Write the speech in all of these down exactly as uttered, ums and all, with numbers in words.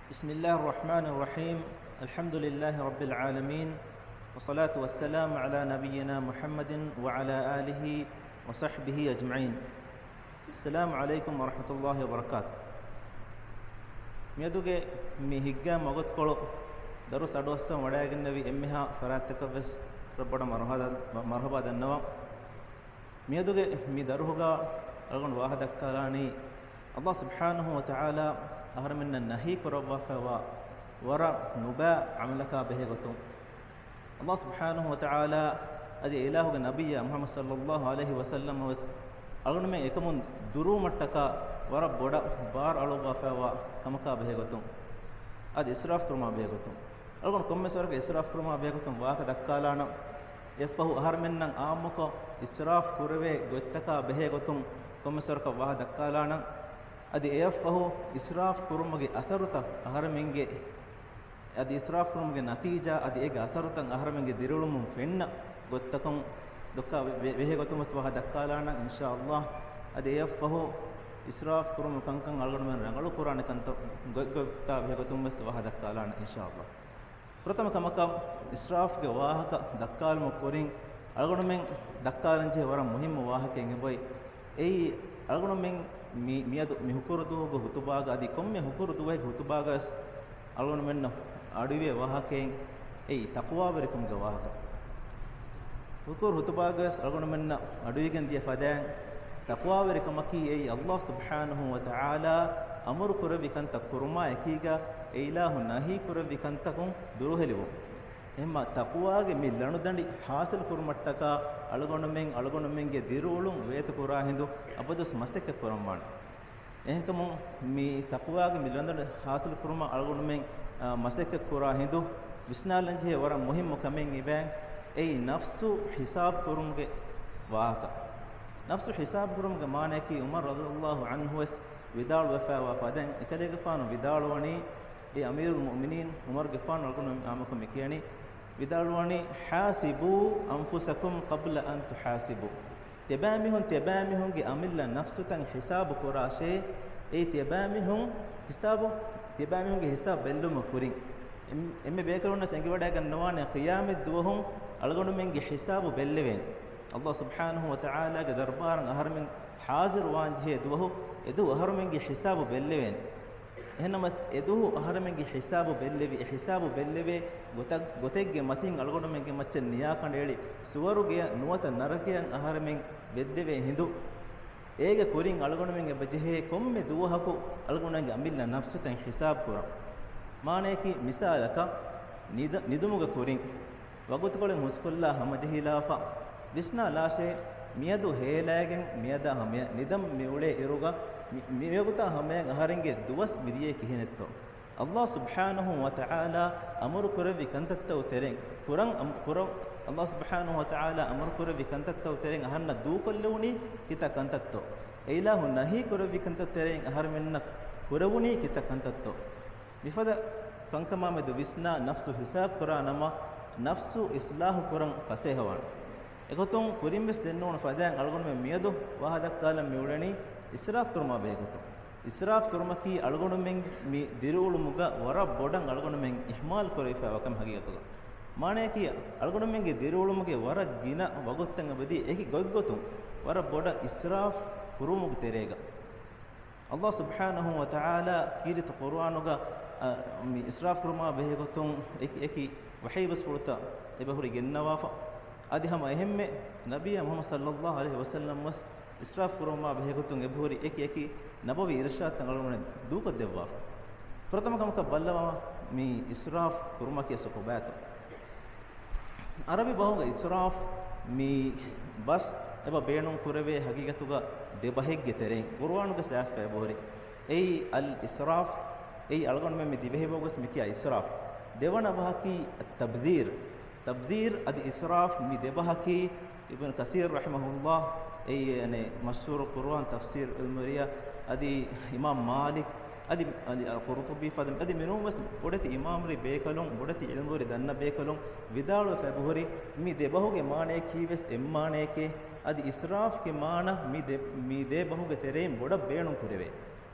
بسم الله الرحمن الرحيم. الحمد لله رب العالمين، والصلاة والسلام على نبينا محمد وعلى آله وصحبه أجمعين. السلام عليكم ورحمة الله وبركاته. މިއަދުގެ މި ހިތްގައިމު ވަގުތުކޮޅު ދަރުސް އަޑުއައްސަން ވަޑައިގެންނެވި އެންމެހާ ފަރާތްތަކަށްވެސް ރަށްބޮޑަށް މަރުހަބާ، މަރުހަބާ ދަންނަވަން. މިއަދުގެ މި ދަރުހުގަ އަޅުގަނޑު ވާހަ ދައްކާލާނީ، ﷲ ސުބްޙާނަހޫ ވަތަޢާލާ އަހަރެމެންނަށް ނަހީ ކުރައްވާފައިވާ ވަރަށް ނުބައި ޢަމަލަކާ ބެހޭގޮތުން، ﷲ ސުބްޙާނަހޫ ވަތަޢާލާ އަދި އިލާހުގެ ނަބިއްޔާ މުޙައްމަދު ޞައްލައްލާހު ޢަލައިހި ވަސައްލަމަ ވެސް އަޅުގަނޑުމެން އެކަމުން ދުރުވުމަށްޓަކާ ވަރަށް ބޮޑަށް ބާރު އަޅުއްވާފައިވާ ކަމަކާ ބެހޭގޮތުން، އަދި އިސްރާފް ކުރުމާ ބެހޭގޮތުން، އަޅުގަނޑު ކޮންމެސް ވަރަކަށް އިސްރާފް ކުރުމާ ބެހޭގޮތުން ވާހަކަ ދައްކާލާނަން. އެއަށްފަހު އަހަރެމެންނަށް ޢާއްމުކޮށް އިސްރާފް ކުރެވޭ ގޮތްތަކާ ބެހޭގޮތުން ކޮންމެސް ވަރަކަށް ވާހަ ދައްކާލާނަން. އަދި އެއަށްފަހު އިސްރާފް ކުރުމުގެ އަސަރުތައް އަހަރެމެންގެ، އަދި އިސްރާފް ކުރުމުގެ ނަތީޖާ އަދި އޭގެ އަސަރުތައް އަހަރެމެންގެ ދިރިއުޅުމުން ފެންނަ ގޮތްތަކުން ދޮއްކާ ވެ-، ވެ-، ވެހޭގޮތުން ވެސް ވާހަ ދައްކާލާނަން އިންޝާﷲ. އަދި އެއަށްފަހު އިސްރާފް ކުރުމުގެ ކަންކަން އަޅުގަނޑުމެން ރަނގަޅު ކުރާނެ ކަންތައް ގޮތްގޮތްތާ ބެހޭގޮތުން ވެސް ވާހަ ދައްކާލާނަން އިންޝާﷲ. ފުރަތަމަ ކަމަކަށް އިސްރާފްގެ ވާހަކަ ދައްކާލުމަށް ކުރިން އަޅުގަނޑުމެން ދައްކާލަންޖެހޭ ވަރަށް މުހިއްމު ވާހަކައެއް އެބައޮތް. އެއީ އަޅުގަނޑުމެން މި-، މިއަދު މި ހުކުރު ދުވަހުގެ ޚުތުބާގަ އަދި ކޮންމެ ހުކުރު ދުވަހެއްގެ ޚުތުބާގަވެސް އަޅުގަނޑުމެންނަށް އަޑުއިވޭ ވާހަކައެއް އެއީ ތަޤްވާވެރިކަމުގެ ވާހަކަ. ހުކުރު ޚުތުބާގަވެސް އަޅުގަނޑުމެންނަށް އަޑުއިވިގެން ދިޔަ ފަދައިން ތަޤްވާވެރިކަމަކީ އެއީ ﷲ ސުބްޙާނަހޫ ވަތަޢާލާ އަމުރު ކުރެއްވި ކަންތައް ކުރުމާ އެކީގަ އެ އިލާހު ނަހީ ކުރެއްވި ކަންތަކުން ދުރުހެލިވުން. އެހެންމާ ތަޤްވާގެ މި ލަނޑުދަނޑި ޙާޞިލު ކުރުމަށްޓަކާ އަޅުގަނޑުމެން އަޅުގަނޑުމެންގެ ދިރިއުޅުން ވޭތު ކުރާ ހިނދު އަބަދުވެސް މަސައްކަތް ކުރަން ވާނެ. އެހެންކަމުން މި ތަޤްވާގެ މި ލަނޑުދަނޑި ޙާޞިލު ކުރުމަށް އަޅުގަނޑުމެން، އާ، މަސައްކަތް ކުރާ ހިނދު ވިސްނާލަންޖެހޭ ވަރަށް މުހިއްމު ކަމެއް އިވޭ. އެއީ ނަފްސު ޙިސާބު ކުރުމުގެ ވާހަކަ. ނަފްސު ޙިސާބު ކުރުމުގެ މާނަޔަކީ ޢުމަރު ރަޟިޔަﷲ ޢަންހު ވެސް ވިދާޅުވެފައިވާ ފަދައިން އެކަލޭގެފާނު ވިދާޅުވަނީ، އެ އަމީރުލް މުއުމިނީން ޢުމަރުގެފާނު އަޅުގަނޑު އާއްމުކޮށް މި ކިޔަނީ، ވިދާޅުވަނީ، حاسبوا أنفسكم قبل أن تحاسبوا. ތިޔަބައިމީހުން ތިޔަބައިމީހުންގެ އަމިއްލަ ނަފްސުތައް ޙިސާބު ކުރާށޭ. އެއީ ތިޔަބައިމީހުން ޙިސާބު، ތިޔަބައިމީހުންގެ ޙިސާބު ބެއްލުމަށް ކުރިން. އެން-، އެންމެ ބޭކަލުންނަށް އެނގިވަޑައިގަންނަވާނެ ޤިޔާމަތް ދުވަހު އަޅުގަނޑުމެންގެ ޙިސާބު ބެއްލެވޭނެ. ﷲ ސުބްޙާނަހޫ ވަތަޢާލާގެ ދަރުބާރަށް އަހަރެމެން ޙާޟިރުވާންޖެހޭ ދުވަހު އެދުވަހު އަހަރުމެންގެ ޙިސާބު ބެއްލެވޭނެ. އެހެންނަމަވެސް އެދުވަހު އަހަރެމެންގެ ޙިސާބު ބެއްލެވި، އެ ޙިސާބު ބެއްލެވޭ ގޮތަށް، ގޮތެއްގެ މަތިން އަޅުގަނޑުމެންގެ މައްޗަށް ނިޔާކަނޑައެޅި ސުވަރުގެއަށް ނުވަތަ ނަރަކަޔަށް އަހަރެމެން ވެއްދެވޭ ހިނދު، އޭގެ ކުރިން އަޅުގަނޑުމެން އެބަޖެހޭ ކޮންމެ ދުވަހަކު އަޅުގަނޑުމެންގެ އަމިއްލަ ނަފްސުތައް ޙިސާބު ކުރަން. މާނަޔަކީ މިސާލަކަށް ނިދަ-، ނިދުމުގެ ކުރިން ވަގުތުކޮޅެއް ހުސްކޮށްލާ ހަމަޖެހިލާފަ، ވިސްނާލާށޭ، މިއަދު ހޭލައިގެން މިއަދާ ހަމަޔަށް ނިދަން މި އުޅޭ އިރުގަ، މި-، މިވަގުތާ ހަމަޔަށް އަހަރެންގެ ދުވަސް މިދިޔައީ ކިހިނެއްތޯ؟ ﷲ ސުބްޙާނަހޫ ވަތަޢާލާ އަމުރު ކުރެއްވި ކަންތައްތައް ތެރެއިން، ކުރަން އަމް-، ކުރަން، ﷲ ސުބްޙާނަހޫ ވަތަޢާލާ އަމުރު ކުރެއްވި ކަންތައްތައް ތެރެއިން އަހަންނަށް ދޫކޮށްލެވުނީ ކިތައް ކަންތައްތޯ؟ އެ އިލާހު ނަހީ ކުރެއްވި ކަންތައް ތެރެއިން އަހަރެމެންނަށް ކުރެވުނީ ކިތައް ކަންތައްތޯ؟ މިފަދަ ކަންކަމާމެދު ވިސްނާ ނަފްސު ހިސާބު ކުރާ ނަމަ، ނަފްސު އިޞްލާޙު ކުރަން ފަސޭހަވާނެ. އެގޮތުން ކުރިންވެސް ދެންނެވުނު ފަދައިން އަޅުގަނޑުމެން މިއަދު ވާހަ ދައްކާލަން މިއުޅެނީ އިސްރާފް ކުރުމާ ބެހޭގޮތުން. އިސްރާފް ކުރުމަކީ އަޅުގަނޑުމެން މި ދިރިއުޅުމުގަ ވަރަށް ބޮޑަށް އަޅުގަނޑުމެން އިހްމާލް ކުރެވިފައިވާ ކަމެއް ހަގީގަތުގަ. މާނަޔަކީ އަޅުގަނޑުމެންގެ ދިރިއުޅުމުގެ ވަރަށް ގިނަ ވަގުތުތައް އެބަދީ އެކި ގޮތްގޮތުން ވަރަށް ބޮޑަށް އިސްރާފް ކުރުމުގެ ތެރޭގަ. ﷲ ސުބްޙާނަހޫ ވަތަޢާލާ ކީރިތި ޤުރުއާނުގަ، އަ، މި އިސްރާފް ކުރުމާ ބެހޭގޮތުން އެކި އެކި ވަޙީ ބަސްފުޅުތައް އެބަހުރި ގެންނަވާފަ. އަދި ހަމަ އެހެންމެ ނަބިއްޔާ މުޙައްމަދު ޞައްލައްލާހު ޢަލައިހި ވަސައްލަމް ވެސް އިސްރާފް ކުރުމާ ބެހޭގޮތުން އެބަހުރި އެކި އެކި ނަބަވީ އިރުޝާދުތައް އަޅުގަނޑުމެން ދޫކޮށްދެއްވާފަ. ފުރަތަމަ ކަމަކަށް ބައްލަވާ މި އިސްރާފް ކުރުމަކީ އަސްލު ކޮބާތޯ؟ ޢަރަބި ބަހުގަ އިސްރާފް މި ބަސް އެބަ ބޭނުން ކުރެވޭ ހަގީގަތުގަ ދެ ބަހެއްގެ ތެރެއިން ޤުރުއާނުގަ ސާސްފަ އެބަހުރި. އެއީ އަލް އިސްރާފް، އެއީ އަޅުގަނޑުމެން މި ދިވެހި ބަހުގަސް މި ކިޔާ އިސްރާފް. ދެވަނަ ބަހަކީ ތަބްޛީރު. ތަބްޛީރު އަދި އިސްރާފް މި ދެ ބަހަކީ އިބްނު ކަސީރު ރަޙިމަހުﷲ، އެއީ އަނެއް މަޝްހޫރު ޤުރުއާން ތަފްސީރު ޢިލްމުވެރިޔާ، އަދި އިމާމް މާލިކް، އަދި، އަދި އަލް ޤުރުޠުބީ ފަދަ، އަދި މިނޫންވެސް ބޮޑެތި އިމާމްރި ބޭކަލުން، ބޮޑެތި ޢިލްމުވެރި ދަންނަ ބޭކަލުން ވިދާޅުވެފަ އެބަހުރި، މި ދެ ބަހުގެ މާނަޔަކީވެސް އެއްމާނަޔެކޭ. އަދި އިސްރާފްގެ މާނަ މި ދެ، މި ދެ ބަހުގެ ތެރެއިން ބޮޑަށް ބޭނުން ކުރެވޭ.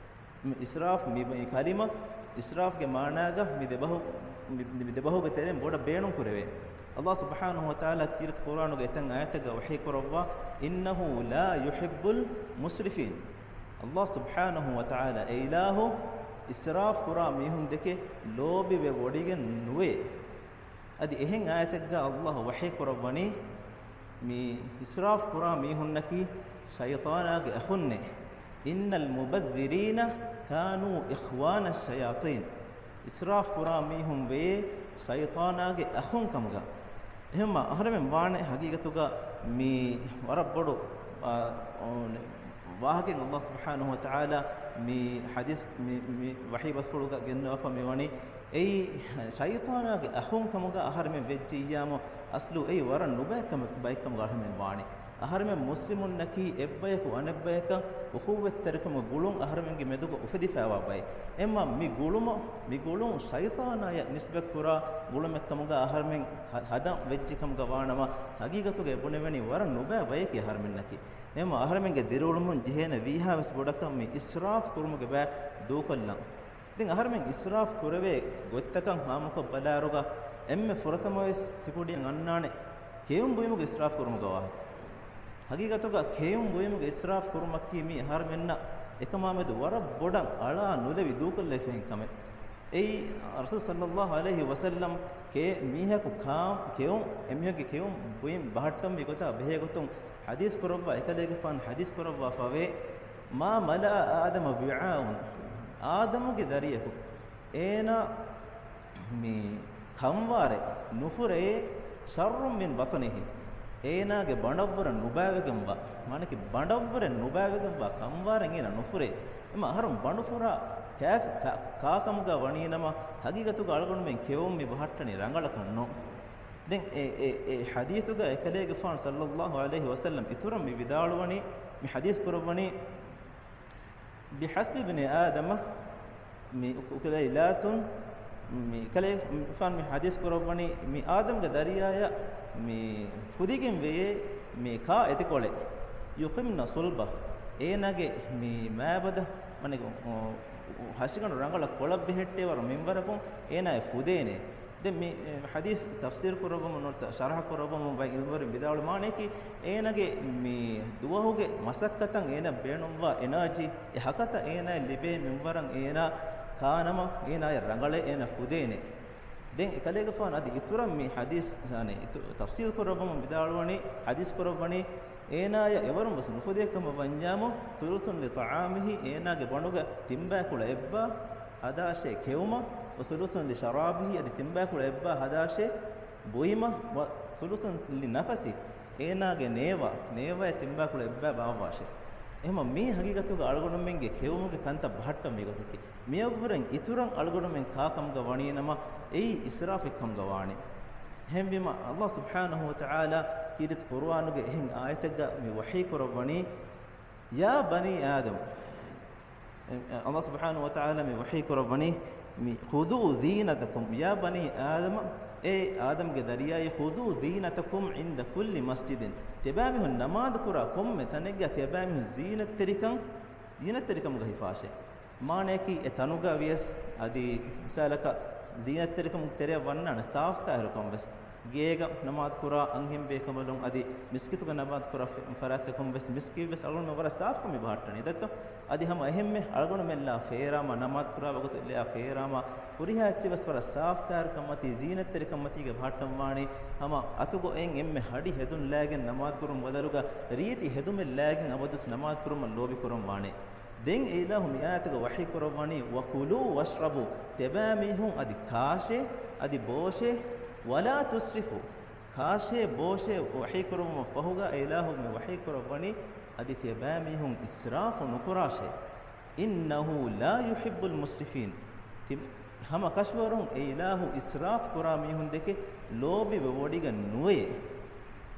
މި އިސްރާފް މި، މި ކަލިމަ އިސްރާފްގެ މާނާގަ މި ދެބަހު-، މި، މި ދެބަހުގެ ތެރެއިން ބޮޑަށް ބޭނުން ކުރެވޭ. ﷲ ސުބްޙާނަހޫ ވަތަޢާލާ ކީރިތި ޤުރްއާނުގެ އެތައް އާޔަތެއްގަ ވަޙީ ކުރައްވާ، إِنَّهُ لَا يُحِبُّ الْمُسْرِفِينَ. ﷲ ސުބްޙާނަހޫ ވަތަޢާލާ އެ އިލާހު އިސްރާފް ކުރާ މީހުން ދެކެ ލޯބިވެވޮޑިގެން ނުވޭ. އަދި އެހެން އާޔަތެއްގަ ﷲ ވަޙީ ކުރައްވަނީ، މި އިސްރާފް ކުރާ މީހުންނަކީ ޝައިޠާނާގެ އަޚުންނޭ. إِنَّ الْمُبَذِّرِينَ كَانُوا إِخْوَانَ الشَّيَاطِينِ. އިސްރާފް ކުރާ މީހުން ވެޔޭ ޝައިޠާނާގެ އަޚުން ކަމުގަ. އެހެންމަ އަހަރެމެން ވާނެ ހަގީގަތުގަ މި ވަރަށް ބޮޑު، އާ، ވާހަކައެއް ﷲ ސުބްޙާނަހޫ ވަތަޢާލާ މި ޙަދީޘް، މި، މި ވަޙީ ބަސްފުޅުގަ ގެންނަވާފަ މިވަނީ. އެއީ ޝައިޠާނާގެ އަޚުން ކަމުގަ އަހަރެމެން ވެއްޖިއްޔާމު، އަސްލު އެއީ ވަރަށް ނުބައި ކަމެއް، ބައިކަމުގަ އަހަރެމެން ވާނީ. އަހަރެމެން މުސްލިމުންނަކީ އެއްބަޔަކު އަނެއްބަޔަކަށް އުޚުއްވަތްތެރިކަމުގެ ގުޅުން އަހަރެމެންގެ މެދުގަ އުފެދިފައިވާ ބައެއް. އެމަ މި ގުޅުމަށް، މި ގުޅުން ޝައިޠާނާޔަށް ނިސްބަތްކުރާ ގުޅުމެއްކަމުގަ އަހަރެމެން ހަ-، ހަދަން ވެއްޖެ ކަމުގަ ވާނަމަ، ހަގީގަތުގަ އެ ބުނެވެނީ ވަރަށް ނުބައި ބަޔަކީ އަހަރެމެންނަކީ. އެމަ އަހަރެމެންގެ ދިރިއުޅުމުން ޖެހޭނެ ވީހާވެސް ބޮޑަކަށް މި އިސްރާފް ކުރުމުގެ ބައި ދޫކޮށްލަން. ދެން އަހަރެމެން އިސްރާފް ކުރެވޭ ގޮތްތަކަށް ހާމަކޮށް ބަލާއިރުގަ އެންމެ ފުރަތަމަވެސް ސިކުނޑިއަށް އަންނާނެ ކެއުން ބުއިމުގެ އިސްރާފް ކުރުމުގެ ވާހަކަ. ހަގީގަތުގަ ކެއުން ބުއިމުގެ އިސްރާފް ކުރުމަކީ މީ އަހަރެމެންނަށް އެކަމާމެދު ވަރަށް ބޮޑަށް އަޅާ ނުލެވި ދޫކޮށްލައިފަ އެހެން ކަމެއް. އެއީ ރަސޫލު ޞައްލައްލާހު ޢަލައިހި ވަސައްލަމް ކެ-، މީހަކު ކާ-، ކެއުން، އެމީހެއްގެ ކެއުން ބުއިން ބަހައްޓަންވީ ގޮތާ ބެހޭ ގޮތުން ޙަދީޘް ކުރައްވާ އެކަލޭގެފާނު ޙަދީޘް ކުރައްވާފަވޭ، "ما ملأ آدم وعاء." އާދަމުގެ ދަރިއަކު އޭނާ މި ކަންވާރެއް ނުފުރެޔޭ، "شر من بطنه." އޭނާގެ ބަނޑަށްވުރެ ނުބައިވެގެންވާ، މާނަކީ ބަނޑަށްވުރެ ނުބައިވެގެންވާ ކަންވާރެއް އޭނާ ނުފުރޭ. އެމަ އަހަރުން ބަނޑުފުރާ ކާ-، ކާ-، ކާކަމުގަ ވަނީނަމަ، ހަގީގަތުގަ އަޅުގަނޑުމެން ކެއުން މި ބަހައްޓަނީ ރަނގަޅަކަށް ނޫން. ދެން އެ، އެ، އެ ޙަދީޘުގަ އެކަލޭގެފާނު ޞައްލައްލާހު ޢަލައިހި ވަސައްލަމް އިތުރަށް މި ވިދާޅުވަނީ، މި ޙަދީޘް ކުރައްވަނީ، "بحسب ابن آدم" މި އު-، އުކުލައިލާތުން، މި ކަލޭގެފާނު މި ޙަދީޘް ކުރައްވަނީ، މި އާދަމްގެ ދަރިޔާޔަށް މި ފުދިގެން ވެޔޭ މި ކާ އެތިކޮޅެއް، "يقمن صلبه" އޭނާގެ މި މާބަދަ، މަނެ، އު، އު، ހަށިގަނޑު ރަނގަޅަށް ކޮޅަށް ބެހެއްޓޭ ވަރު މިންވަރަކުން އޭނާ އެ ފުދޭނެ. ދެން މި، އެ، ޙަދީޘް ތަފްސީރު ކުރައްވަމުން ނުވަތަ ޝަރަޙަ ކުރައްވަމުން ބައެއް ޢިލްމުވެރިން ވިދާޅުވާނެއަކީ، އޭނާގެ މި ދުވަހުގެ މަސައްކަތަށް އޭނާ ބޭނުންވާ އެނާޖީ، އެ ހަކަތަ އޭނާއަށް ލިބޭ މިންވަރަށް އޭނާ ކާނަމަ، އޭނާޔަށް ރަނގަޅޭ، އޭނާ ފުދޭނެ. ދެން އެކަލޭގެފާނު އަދި އިތުރަށް މި ޙަދީޘް، ޔާނީ، އިތު-، ތަފްސީލް ކުރައްވަމުން ވިދާޅުވަނީ، ޙަދީޘް ކުރައްވަނީ، އޭނާޔަށް އެވަރުން ވެސް ނުފުދޭ ކަމަށް ވަންޏާމު، "ثلث لطعامه" އޭނާގެ ބަނޑުގަ ތިންބައިކުޅަ އެއްބާ، ހަދާށޭ ކެއުމަށް، "وثلث لشرابه" އަދި ތިންބައިކުޅަ އެއްބާ ހަދާށޭ ބުއިމަށް، "وثلث لنفسه" އޭނާގެ ނޭވާ، ނޭވާޔަށް ތިންބައިކުޅަ އެއްބާ ބާއްވާށޭ. އެހެންމަ މީ ހަގީގަތުގަ އަޅުގަނޑުމެންގެ ކެއުމުގެ ކަންތައް ބަހައްޓަން ވީ ގޮތަކީ. މިއަށްވުރެން އިތުރަށް އަޅުގަނޑުމެން ކާކަމުގަ ވަނީނަމަ، އެއީ އިސްރާފެއްކަމުގަ ވާނެ. އެހެންވީމަ، ﷲ ސުބްޙާނަހޫ ވަތަޢާލާ ކީރިތި ޤުރުއާނުގެ އެހެން އާޔަތެއްގަ މި ވަޙީ ކުރައްވަނީ، "يا بني آدم." ﷲ ސުބްޙާނަހޫ ވަތަޢާލާ މި ވަޙީ ކުރައްވަނީ، މި، "خذوا زينتكم، يا بني آدم." އޭ އާދަމްގެ ދަރިޔާއޭ، "خذوا زينتكم عند كل مسجد." ތިޔަބައިމީހުން ނަމާދު ކުރާ ކޮންމެ ތަނެއްގަ ތިޔަބައިމީހުން ޒީނަތްތެރިކަން، ޒީނަތްތެރިކަމުގަ ހިފާށޭ. މާނަޔަކީ އެ ތަނުގަ ވިޔަސް އަދި މިސާލަކަށް ޒީނަތްތެރިކަމުގެ ތެރެއަށް ވަންނާނެ ސާފުތާހިރުކަން ވެސް. ގޭގަ ނަމާދު ކުރާ އަންހެން ބޭކަނބަލުން އަދި މިސްކިތުގަ ނަމާދު ކުރާ ފެ-، ފަރާތްތަކުން ވެސް މިސްކިތް ވެސް އަޅުގަނޑުމެން ވަރަށް ސާފުކޮށް މި ބަހައްޓަނީ. ދެއްތޯ؟ އަދި ހަމަ އެހެންމެ އަޅުގަނޑުމެން ލާ ފޭރާމަ، ނަމާދު ކުރާ ވަގުތު ލާ ފޭރާމަ، ހުރިހާ އެއްޗެއް ވެސް ވަރަށް ސާފުތާހިރުކަންމަތީ، ޒީނަތްތެރިކަންމަތީގަ ބަހައްޓަން ވާނީ. ހަމަ އަތުގައި އެންމެ ހަޑި ހެދުން ލާގެން ނަމާދު ކުރުން ބަދަލުގަ ރީތި ހެދުމެއް ލާގެން އަބަދުވެސް ނަމާދު ކުރުމަށް ލޯބި ކުރަން ވާނެ. ދެން އެ އިލާހު މި އާޔަތުގަ ވަޙީ ކުރައްވަނީ، "وكلوا واشربوا." ތިޔަބައިމީހުން އަދި ކާށޭ، އަދި ބޯށޭ، "ولا تسرفوا." ކާށޭ، ބޯށޭ ވަޙީ ކުރުމަށް ފަހުގަ އެ އިލާހު މި ވަޙީ ކުރައްވަނީ، އަދި ތިޔަބައިމީހުން އިސްރާފު ނުކުރާށޭ. "إنه لا يحب المسرفين." ތި-، ހަމަ ކަށަވަރުން އެ އިލާހު އިސްރާފު ކުރާ މީހުން ދެކެ ލޯބިވެވޮޑިގެން ނުވޭ.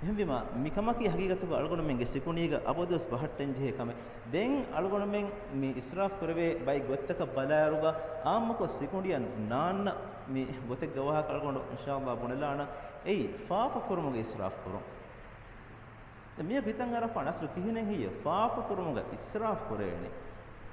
އެހެންވީމަ، މިކަމަކީ ހަގީގަތުގަ އަޅުގަނޑުމެންގެ ސިކުނޑީގަ އަބަދުވެސް ބަހައްޓަންޖެހޭ ކަމެއް. ދެން އަޅުގަނޑުމެން މި އިސްރާފް ކުރެވޭ ބައެއް ގޮތްތަކަށް ބަލާއިރުގަ، އާއްމުކޮށް ސިކުނޑިއަށް ނާންނަ މި ގޮތެއްގެ ވާހަކަ އަޅުގަނޑު އިންޝާﷲ ބުނެލާނަން. އެއީ ފާފަ ކުރުމުގެ އިސްރާފް ކުރުން. ދެން މިއަދު ހިތަށް އަރާފާނެ އަސްލު ކިހިނެއް ހެއްޔޭ ފާފަ ކުރުމުގަ އިސްރާފް ކުރެވެނީ؟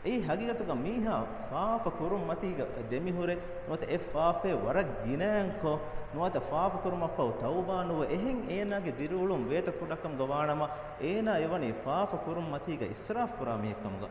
އެއީ ހަގީގަތުގަ މީހާ ފާފަ ކުރުން މަތީގަ ދެމިހުރެ، ނުވަތަ އެ ފާފައެއް ވަރަށް ގިނައިންކޮށް، ނުވަތަ ފާފަ ކުރުމަށްފަހު ތައުބާ ނުވެ، އެހެން އޭނާގެ ދިރިއުޅުން ވޭތަ ކުޑަކަމުގަ ވާނަމަ، އޭނާ އެވަނީ ފާފަ ކުރުން މަތީގަ އިސްރާފް ކުރާ މީހެއްކަމުގަ.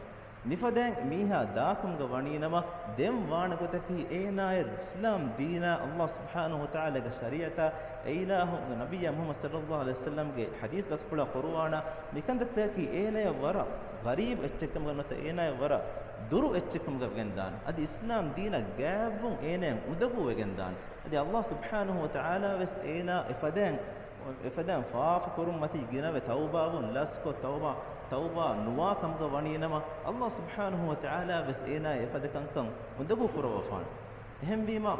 މިފަދައިން މީހާ ދާކަމުގަ ވަނީނަމަ، ދެން ވާނެ ގޮތަކީ އޭނާޔަށް އިސްލާމް ދީނާ، އައްލާހު ސުބްޙާނަހު ވަތަޢާލާގެ ޝަރީޢަތާ، އެއިލާހުގެ ނަބިއްޔާ މުޙައްމަދު ޞައްލައްލާހު ޢަލައިހި ވަސައްލަމްގެ ޙަދީޘް ބަސްފުޅާ ޤުރުއާނާ، މިކަންތައްތަކަކީ އޭނާޔަށް ވަރަށް ޣަރީބު އެއްޗެއްކަމުގަ ނުވަތަ އޭނާޔަށް ވަރަށް ދުރު އެއްޗެއްކަމުގަ ވެގެންދާނެ. އަދި އިސްލާމް ދީނަށް ގާތްވުން އޭނާޔަށް އުނދަގޫ ވެގެންދާނެ. އަދި އައްލާހު ސުބްޙާނަހު ވަތަޢާލާ ވެސް އޭނާ އެފަދައިން އެފަދައިން ފާފަ ކުރުން މަތީ ގިނަވެ ތައުބާވުން ލަސްކޮށް، ތައުބާ، ތައުބާ ނުވާ ކަމުގަ ވަނީނަމަ، އައްލާހު ސުބްޙާނަހު ވަތަޢާލާ ވެސް އޭނާ އެފަދަ ކަންކަން އުނދަގޫ ކުރައްވަފާނެ. އެހެންވީމަ،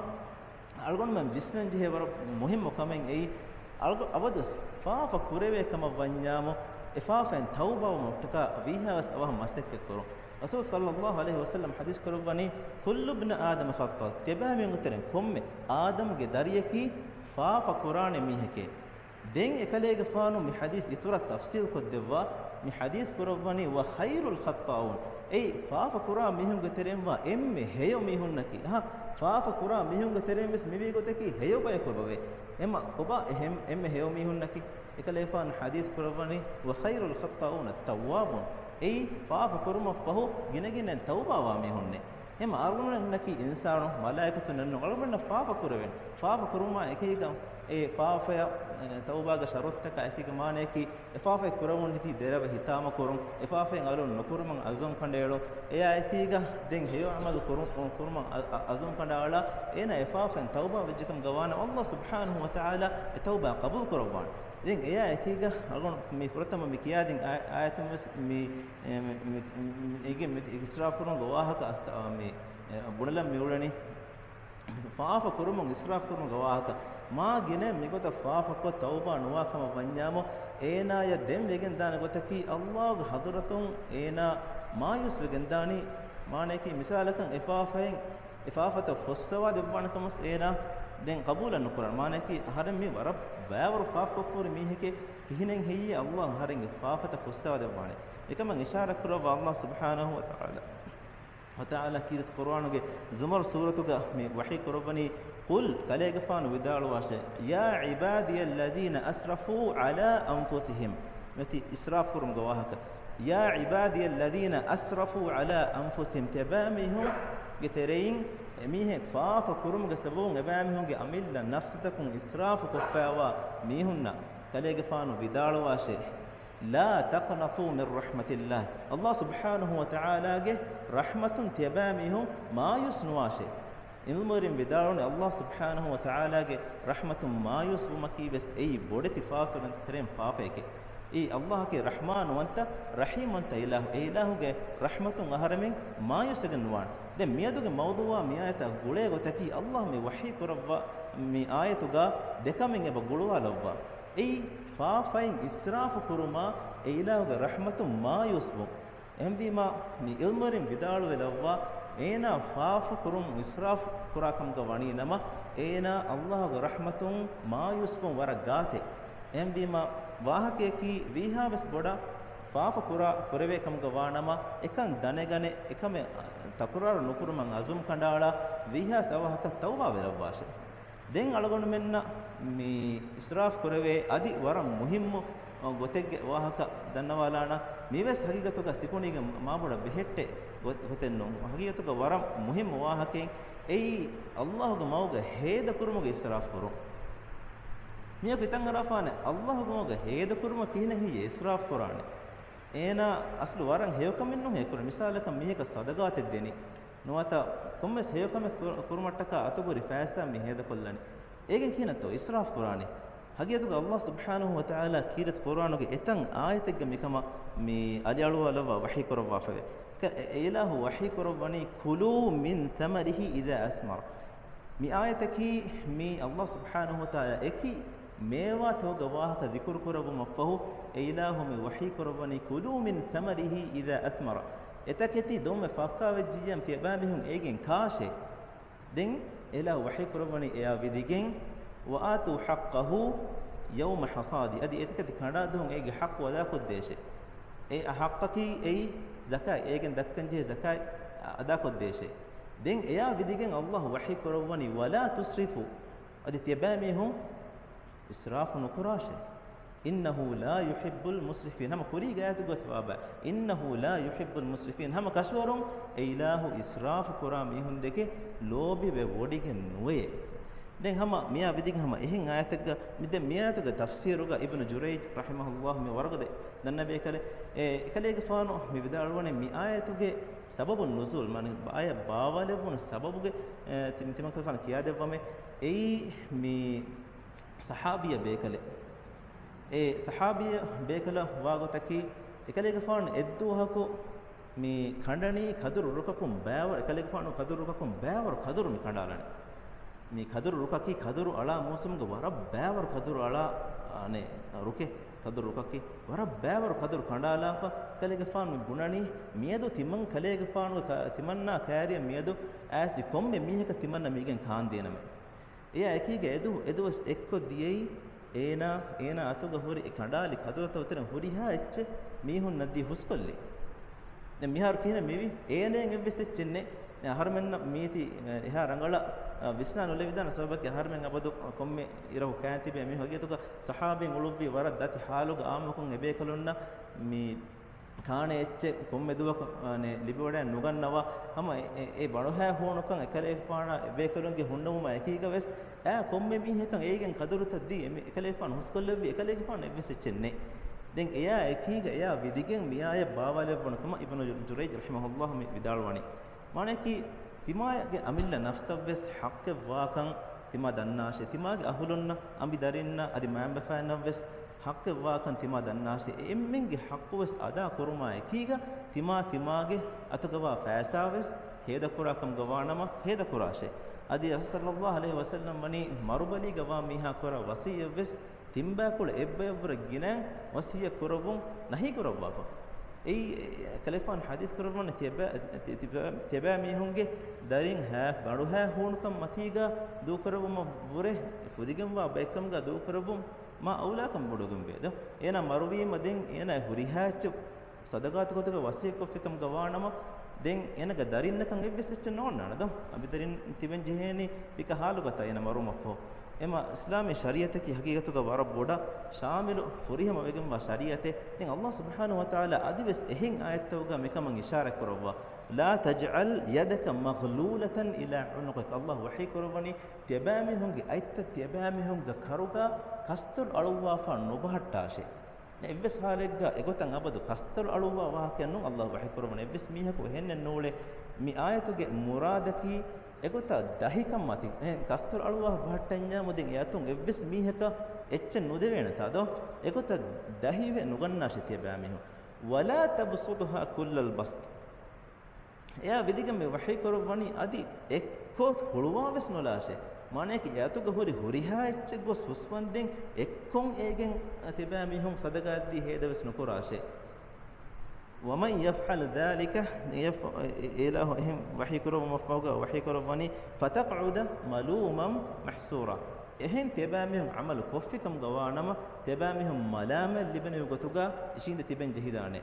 އަޅުގަނޑުމެން ވިސްނަން ޖެހޭ ވަރަށް މުހިއްމު ކަމެއް އެއީ، އަޅުގަ-، އަބަދުވެސް ފާފަ ކުރެވޭ ކަމަށް ވަންޏާމު، އެ ފާފައިން ތައުބާވުމަށްޓަކާ ވީހާވެސް އަވަހަށް މަސައްކަތް ކުރުން. ރަސޫލު ޞައްލައްލާހު ޢަލައިހި ވަސައްލަމް ޙަދީޘް ކުރައްވަނީ، "ކުއްލު ބްނި އާދަމަ ޚައްޠާ." ތިޔަބައިމީހުންގެ ތެރެއިން ކޮންމެ އާދަމްގެ ދަރިޔަކީ ފާފަ ކުރާނެ މީހެކޭ. ދެން އެކަލޭގެފާނު މި ޙަދީޘް އިތުރަށް ތަފްޞީލް ކޮށްދެއްވާ، މި ޙަދީޘް ކުރައްވަނީ، "ވަ ޚައިރުލް ޚައްޠާއޫން." އެއީ، ފާފަ ކުރާ މީހުންގެ ތެރެއިން ވާ އެންމެ ހެޔޮ މީހުންނަކީ. އަހަ، ފާފަ ކުރާ މީހުންގެ ތެރެއިން ވެސް މިވީ ގޮތަކީ ހެޔޮ ބަޔަކު އެބަވޭ. އެމަ، ކޮބާ އެ ހެން-، އެންމެ ހެޔޮ މީހުންނަކީ؟ އެކަލޭފާނު ޙަދީޘް ކުރައްވަނީ، "ވަ ޚައިރުލް ޚައްޠާއޫނަ އައްތައްވާބޫން." އެއީ، ފާފަ ކުރުމަށްފަހު ގިނަގިނައިން ތައުބާވާ މީހުންނޭ. އެމަ އަޅުގަނޑުމެންނަކީ އިންސާނު، މަލާއިކަތުންނެއްނު، އަޅުގަނޑުމެންނަށް ފާފަ ކުރެވެން. ފާފަ ކުރުމާ އެކީގަ އެ ފާފަޔަށް، އެ، ތައުބާގެ ޝަރުޠުތަކާ އެކީގަ މާނަޔަކީ، އެ ފާފައެއް ކުރަމުން ނެތީ ދެރަވެ ހިތާމަ ކުރުން، އެ ފާފައިން އަލުން ނުކުރުމަށް އަޒުމް ކަނޑައެޅުން، އެއާ އެކީގަ ދެން ހެޔޮ އަމަލު ކުރު-، ކުރުމަށް އަ-، އަ-، އަޒުމް ކަނޑައަޅާ، އޭނާ އެ ފާފައިން ތައުބާ ވެއްޖެކަމުގަ ވާނަމަ، އައްލާހު ސުބްޙާނަހު ވަތަޢާލާ އެ ތައުބާ ޤަބޫލު ކުރައްވާނެ. ދެން އެއާ އެކީގަ އަޅުގަނޑު މި ފުރަތަމަ މި ކިޔާދިން އާ-، އާޔަތުން ވެސް މި، އެ، މި، މި، މި، އޭގެ މި އިސްރާފު ކުރުމުގެ ވާހަކަ އަސްތަ-، މި، އެ، ބުނެލަން މި އުޅެނީ. ފާފަ ކުރުމުން އިސްރާފް ކުރުމުގެ ވާހަކަ. މާ ގިނަ މިގޮތަށް ފާފަކޮށް ތައުބާ ނުވާ ކަމަށް ވަންޏާމު، އޭނާޔަށް ދެން ވެގެން ދާނެ ގޮތަކީ، އައްލާހުގެ ޙަޟްރަތުން އޭނާ މާޔޫސް ވެގެން ދާނީ. މާނަޔަކީ، މިސާލަކަށް އެ ފާފައިން، އެ ފާފަތައް ފުއްސަވާ ދެއްވާނެ ކަމަސް އޭނާ ދެން ޤަބޫލަށް ނުކުރާނެ. މާނަޔަކީ، އަހަރެން މީ ވަރަށް ބައިވަރު ފާފަކޮށްފަހުރި މީހެކޭ، ކިހިނެއް ހެއްޔޭ އައްލާހު އަހަރެންގެ ފާފަތައް ފުއްސަވާ ދެއްވާނެ. އެކަމަށް އިޝާރާތް ކުރައްވާ އައްލާހު ސުބްޙާނަހު ވަތަޢާލާ. ވަތަޢާލާ ކީރިތި ޤުރުއާނުގެ ޒުމަރު ސޫރަތުގަ މި ވަޙީ ކުރައްވަނީ، "قل" ކަލޭގެފާނު ވިދާޅުވާށޭ، "يا عبادي الذين أسرفوا على أنفسهم" މިއޮތީ އިސްރާފް ކުރުމުގެ ވާހަކަ. "يا عبادي الذين أسرفوا على أنفسهم" ތިޔަބައިމީހުންގެ ތެރެއިން އެމީހެއް ފާފަ ކުރުމުގެ ސަބަބުން އެބައިމީހުންގެ އަމިއްލަ ނަފްސުތަކުން އިސްރާފު ކޮށްފައިވާ މީހުންނަށް ކަލޭގެފާނު ވިދާޅުވާށޭ، "لا تقنطوا من رحمة الله" އައްލާހު ސުބްޙާނަހު ވަތަޢާލާގެ ރަޙްމަތުން ތިޔަބައިމީހުން މާޔޫސް ނުވާށޭ. ޢިލްމުވެރިން ވިދާޅުވަނީ، އައްލާހު ސުބްޙާނަހު ވަތަޢާލާގެ ރަޙްމަތުން މާޔޫސް ވުމަކީ ވެސް އެއީ ބޮޑެތި ފާފަތަކުގެ ތެރެއިން ފާފައެކޭ. އެއީ އައްލާހަކީ ރަޙްމާންވަންތަ، ރަޙީމްވަންތަ އިލާހު. އެ އިލާހުގެ ރަޙްމަތުން އަހަރެމެން މާޔޫސްވެގެން ނުވާނެ. ދެން މިއަދުގެ މައުޟޫޢާ މި އާޔަތާ ގުޅޭ ގޮތަކީ، އައްލާހު މި ވަޙީ ކުރައްވާ މި އާޔަތުގަ ދެކަމެއް އެބަ ގުޅުވާލައްވާ. އެއީ، ފާފައިން އިސްރާފު ކުރުމާ، އެ އިލާހުގެ ރަޙްމަތުން މާޔޫސްވުން. އެހެންވީމާ، މި ޢިލްމުވެރިން ވިދާޅުވެލައްވާ، އޭނާ ފާފަ ކުރުމުން އިސްރާފު ކުރާ ކަމުގަ ވަނީ ނަމަ، އޭނާ އައްލާހުގެ ރަޙްމަތުން މާޔޫސްވުން ވަރަށް ގާތެއް. އެހެންވީމާ، ވާހަކަޔަކީ ވީހާވެސް ބޮޑަށް ފާފަ ކުރާ، ކުރެވޭ ކަމުގަ ވާ ނަމަ، އެކަން ދަނެގަނެ، އެކަމެއް ތަކުރާރު ނުކުރުމަށް އަޒުމް ކަނޑައަޅާ، ވީހާވެސް އަވަހަކަށް ތައުބާވެލައްވާށޭ. ދެން އަޅުގަނޑުމެންނަށް މި އިސްރާފް ކުރެވޭ އަދި ވަރަށް މުހިއްމު ގޮތެއްގެ ވާހަކަ ދަންނަވާލާނަ. މިވެސް ހަގީގަތުގަ ސިކުނޑީގެ މާބޮޑަށް ބެހެއްޓޭ ގޮ-، ގޮތެއް ނޫން. ހަގީގަތުގަ ވަރަށް މުހިއްމު ވާހަކައެއް އެއީ، އައްލާހުގެ މަގުގަ ހޭދަކުރުމުގެ އިސްރާފް ކުރުން. މިއަކު ހިތަށް އަރާފާނެ، އައްލާހުގެ މަގުގަ ހޭދަކުރުމަށް ކިހިނެއް ހެއްޔޭ އިސްރާފް ކުރާނެ؟ އޭނާ އަސްލު ވަރަށް ހެޔޮކަމެއް ނޫން އެ ކުރެވޭ. މިސާލަކަށް މީހަކަށް ޞަދަގާތެއް ދެނީ. ނުވަތަ ކޮންމެސް ހެޔޮކަމެއް ކުރ-، ކުރުމަށްޓަކާ އަތުގުރި ފައިސާ މި ހޭދަކޮށްލަނީ. އޭގެން ކިހިނެއްތޯ އިސްރާފް ކުރާނީ؟ ހަގީގަތުގަ އައްލާހު ސުބްޙާނަހު ވަތަޢާލާ ކީރިތި ޤުރުއާނުގެ އެތައް އާޔަތެއްގަ މިކަމަށް މި އަލިއަޅުވާލައްވާ ވަޙީ ކުރައްވާފައެވެ. އެ، އެ އިލާހު ވަޙީ ކުރައްވަނީ، "كلوا من ثمره إذا أثمر." މި އާޔަތަކީ މީ އައްލާހު ސުބްޙާނަހު ވަތަޢާލާ އެކި މޭވާތަކުގެ ވާހަކަ ޛިކުރު ކުރެއްވުމަށްފަހު، އެ އިލާހު މި ވަޙީ ކުރައްވަނީ، "كلوا من ثمره إذا أثمر." އެތަކެތި ދޮންވެ ފައްކާވެއްޖިއްޔާ ތިޔަބައިމީހުން އޭގެން ކާށޭ. ދެން އެ އިލާހު ވަޙީ ކުރައްވަނީ އެއާ ވިދިގެން، "وآتوا حقه يوم حصاده." އަދި އެތަކެތި ކަނޑާ ދުވަހުން އޭގެ ޙައްޤު އަދާކޮށްދޭށޭ. އެ ޙައްޤަކީ އެއީ ޒަކާތް، އޭގެން ދައްކަންޖެހޭ ޒަކާތް އަދާކޮށްދޭށޭ. ދެން އެޔާ ވިދިގެން ﷲ ވަޙީ ކުރައްވަނީ، "ولا تسرفوا"، އަދި ތިޔަބައިމީހުން އިސްރާފު ނުކުރާށޭ. "إنه لا يحب المسرفين"، ހަމަ ކުރީގެ އާޔަތުގަވެސް ވާބާ، "إنه لا يحب المسرفين"، ހަމަ ކަށަވަރުން އެ އިލާހު އިސްރާފު ކުރާ މީހުންދެކެ ލޯބިވެވޮޑިގެން ނުވޭ. ދެން ހަމަ މިޔާ ވިދިގެން ހަމަ އެހެން އާޔަތެއްގަ، މި ދެން މި އާޔަތުގެ ތަފްސީރުގަ އިބްނު ޖުރައިޖް ރަޙިމަހުﷲ މި ވަރުގަދަ ދަންނަ ބޭކަލެއް، އެ، އެކަލޭގެފާނު މި ވިދާޅުވަނީ މި އާޔަތުގެ ސަބަބު ނުޒޫލް، މާނަ އާޔަތް ބާވާލެއްވުނު ސަބަބުގެ، އެ، ތި-، ތިމަންކަލޭގެފާނު ކިޔާދެއްވަމޭ، އެއީ މި ޞަޙާބީ ބޭކަލެއް. އެ ޞަޙާބީ ބޭކަލަށް ވާގޮތަކީ، އެކަލޭގެފާނު އެއްދުވަހަކު މި ކަނޑަނީ ކަދުރު ރުކަކުން ބައިވަރު، އެކަލޭގެފާނު ކަދުރު ރުކަކުން ބައިވަރު ކަދުރު މި ކަނޑާލަނީ. މި ކަދުރު ރުކަކީ ކަދުރު އަޅާ މޫސުމުގެ ވަރަށް ބައިވަރު ކަދުރު އަޅާ، އަނެއް، ރުކެއް. ކަދުރު ރުކަކީ ވަރަށް ބައިވަރު ކަދުރު ކަނޑާލާފަ، ކަލޭގެފާނު މި ބުނަނީ، މިއަދު ތިމަން ކަލޭގެފާނުގެ ކަ-، ތިމަންނާ ކައިރިއަށް މިއަދު އައިސް ކޮންމެ މީހަކަށް ތިމަންނަ މީގެން ކާންދޭނަމޭ. އެޔާ އެކީގަ އެދު-، އެދުވަސް އެއްކޮށް ދިޔައީ އޭނާ، އޭނާ އަތުގަ ހުރި އެ ކަނޑާލި ކަދުރަތައް އޮތެރެން ހުރިހާ އެއްޗެއް މީހުންނަށް ދީ ހުސްކޮށްލި. ދެން މިހާރު ކިހިނެއް މިވީ؟ އޭނައަށް އެއްވެސް އެއްޗެއް ނެތް. ދެން އަހަރުމެންނަށް މީތި އެހާ ރަނގަޅަށް ވިސްނާ ނުލެވިދާނެ ސަބަބަކީ އަހަރުމެން އަބަދު ކޮންމެ އިރަކު ކައިން ތިބޭ މީހުން ހަގީގަތުގަ ޞަޙާބީން އުޅުއްވީ ވަރަށް ދަތި ޙާލުގަ އާއްމުކޮށް އެބޭކަލުންނަށް މި ކާނެ އެއްޗެއް ކޮންމެ ދުވަހަކު، އާނެ، ލިބިވަޑައި ނުގަންނަވާ، ހަމަ އެ، އެ، އެ ބަނޑުހައި ހޫނުކަން އެކަލޭގެފާނާ އެބޭކަލުންގެ ހުންނަމުމާ އެކީގަވެސް، އާ، ކޮންމެ މީހަކަށް އޭގެން ކަދުރުތައް ދީ، އެ، އެކަލޭގެފާނު ހުސްކޮށްލެއްވީ، އެކަލޭގެފާނު އެއްވެސް އެއްޗެއް ނެތް. ދެން އެޔާ އެކީގަ އެޔާ ވިދިގެން މިއާޔަތް ބާވާލެއްވުނު ކަމަށް އިބްނު ޖުރައިޖް ރަޙިމަހުﷲ މި ވިދާޅުވަނީ. މާނައަކީ، ތިމާގެ އަމިއްލަ ނަފްސަށްވެސް ޙައްޤެއްވާކަން ތިމާ ދަންނާށޭ. ތިމާގެ އަހުލުންނަށް، އަނބިދަރިންނަށް، އަދި މައިންބަފައިންނަށްވެސް ޙައްޤެއްވާކަން ތިމާ ދަންނާށޭ. އެ އެންމެންގެ ޙައްޤުވެސް އަދާ ކުރުމާ އެކީގަ، ތިމާ ތިމާގެ އަތުގަވާ ފައިސާވެސް ހޭދަކުރާ ކަމުގަވާނަމަ ހޭދަކުރާށޭ. އަދި ރަސޫލު ޞައްލައްލާހު ޢަލައިހި ވަސައްލަމް ވަނީ މަރުބަލީގަވާ މީހާ ކުރާ ވަޞިއްޔަތްވެސް ތިންބައިކުޅަ އެއްބަޔަށްވުރެ ގިނައިން ވަޞިއްޔަތް ކުރައްވުން ނަހީ ކުރައްވާފަ. އެއީ، އެ، ކަލޭފާނު ޙަދީޘް ކުރައްވަނީ ތިޔަބަ-، ތި-، ތިބަ-، ތިޔަބައިމީހުންގެ ދަރިން ހަ-، ބަނޑުހައި ހޫނުކަން މަތީގަ ދޫކުރައްވުމަށްވުރެ ފުދިގެންވާ ބައެއްކަމުގަ ދޫކުރައްވުން މާ އައުލާކަން ބޮޑުވެގެންވޭ. ދޯ، އޭނާ މަރުވީމަ ދެން އޭނާ ހުރިހާ އެއްޗެއް ޞަދަޤާތު ގޮތުގަ ވަޞިއްޔަތްކޮށްފިކަމުގަ ވާނަމަ، ދެން އޭނަގެ ދަރިންނަކަށް އެއްވެސް އެއްޗެއް ނޯންނާނެ ދޯ؟ އަނބިދަރިން ތިބެން ޖެހޭނީ ވިކަ ހާލުގަތާ އޭނަ މަރުވުމަށްފަހު. އެމަ އިސްލާމީ ޝަރީޢަތަކީ ހަގީގަތުގަ ވަރަށް ބޮޑަށް ޝާމިލު ފުރިހަމަ ވެގެންވާ ޝަރީޢަތެއް. ދެން ﷲ ސުބްޙާނަހު ވަތަޢާލާ އަދިވެސް އެހެން އާޔަތްތަކުގަ މިކަމަށް އިޝާރާތް ކުރައްވާ، "لا تجعل يدك مغلولة إلى عنقك". ﷲ ވަޙީ ކުރައްވަނީ، ތިޔަބައިމީހުންގެ އަތްތައް ތިޔަބައިމީހުންގެ ކަރުގަ ކަސްތޮޅު އަޅުއްވާފަ ނުބަހައްޓާށޭ. އެއްވެސް ހާލެއްގަ އެގޮތަށް އަބަދު ކަސްތޮޅު އަޅުއްވާ ވާހަކައެއް ނޫން ﷲ ވަޙީ ކުރައްވަނީ. އެއްވެސް މީހަކު އެހެންނެއް ނޫޅޭ. މި އާޔަތުގެ މުރާދަކީ އެގޮތަށް ދަހިކަން މަތިން. އެހެން ކަސްތޮޅު އަޅުއްވާ ބަހައްޓަންޏާމު ދެން އެ އަތުން އެއްވެސް މީހަކަށް އެއްޗެއް ނުދެވޭނެތާ ދޯ؟ އެގޮތަށް ދަހިވެ ނުގަންނާށޭ ތިޔަބައިމީހުން. "ولا تبسطها كل البسط". އެޔާ ވިދިގެން މި ވަޙީ ކުރައްވަނީ އަދި އެއްކޮށް ހުޅުވާވެސް ނުލާށޭ. މާނައަކީ އެ އަތުގަ ހުރި ހުރިހާ އެއްޗެއް ގޮސް ހުސްވަންދެން އެއްކޮށް އޭގެން ތިބާ މީހުން ޞަދަޤާތްދީ ހޭދަވެސް ނުކުރާށޭ. "ومن يفعل ذلك"، އެ، އެ، އެ އިލާހު އެހެން ވަޙީ ކުރައްވުމަށްފަހުގަ ވަޙީ ކުރައްވަނީ، "فتقعد ملوما محسورا". އެހެން ތިބާ މީހުން ޢަމަލު ކޮށްފިކަމުގަ ވާނަމަ، ތިބާ މީހުން މަލާމަތް ލިބެނިވި ގޮތުގަ އިށީނދެ ތިބެން ޖެހިދާނެ.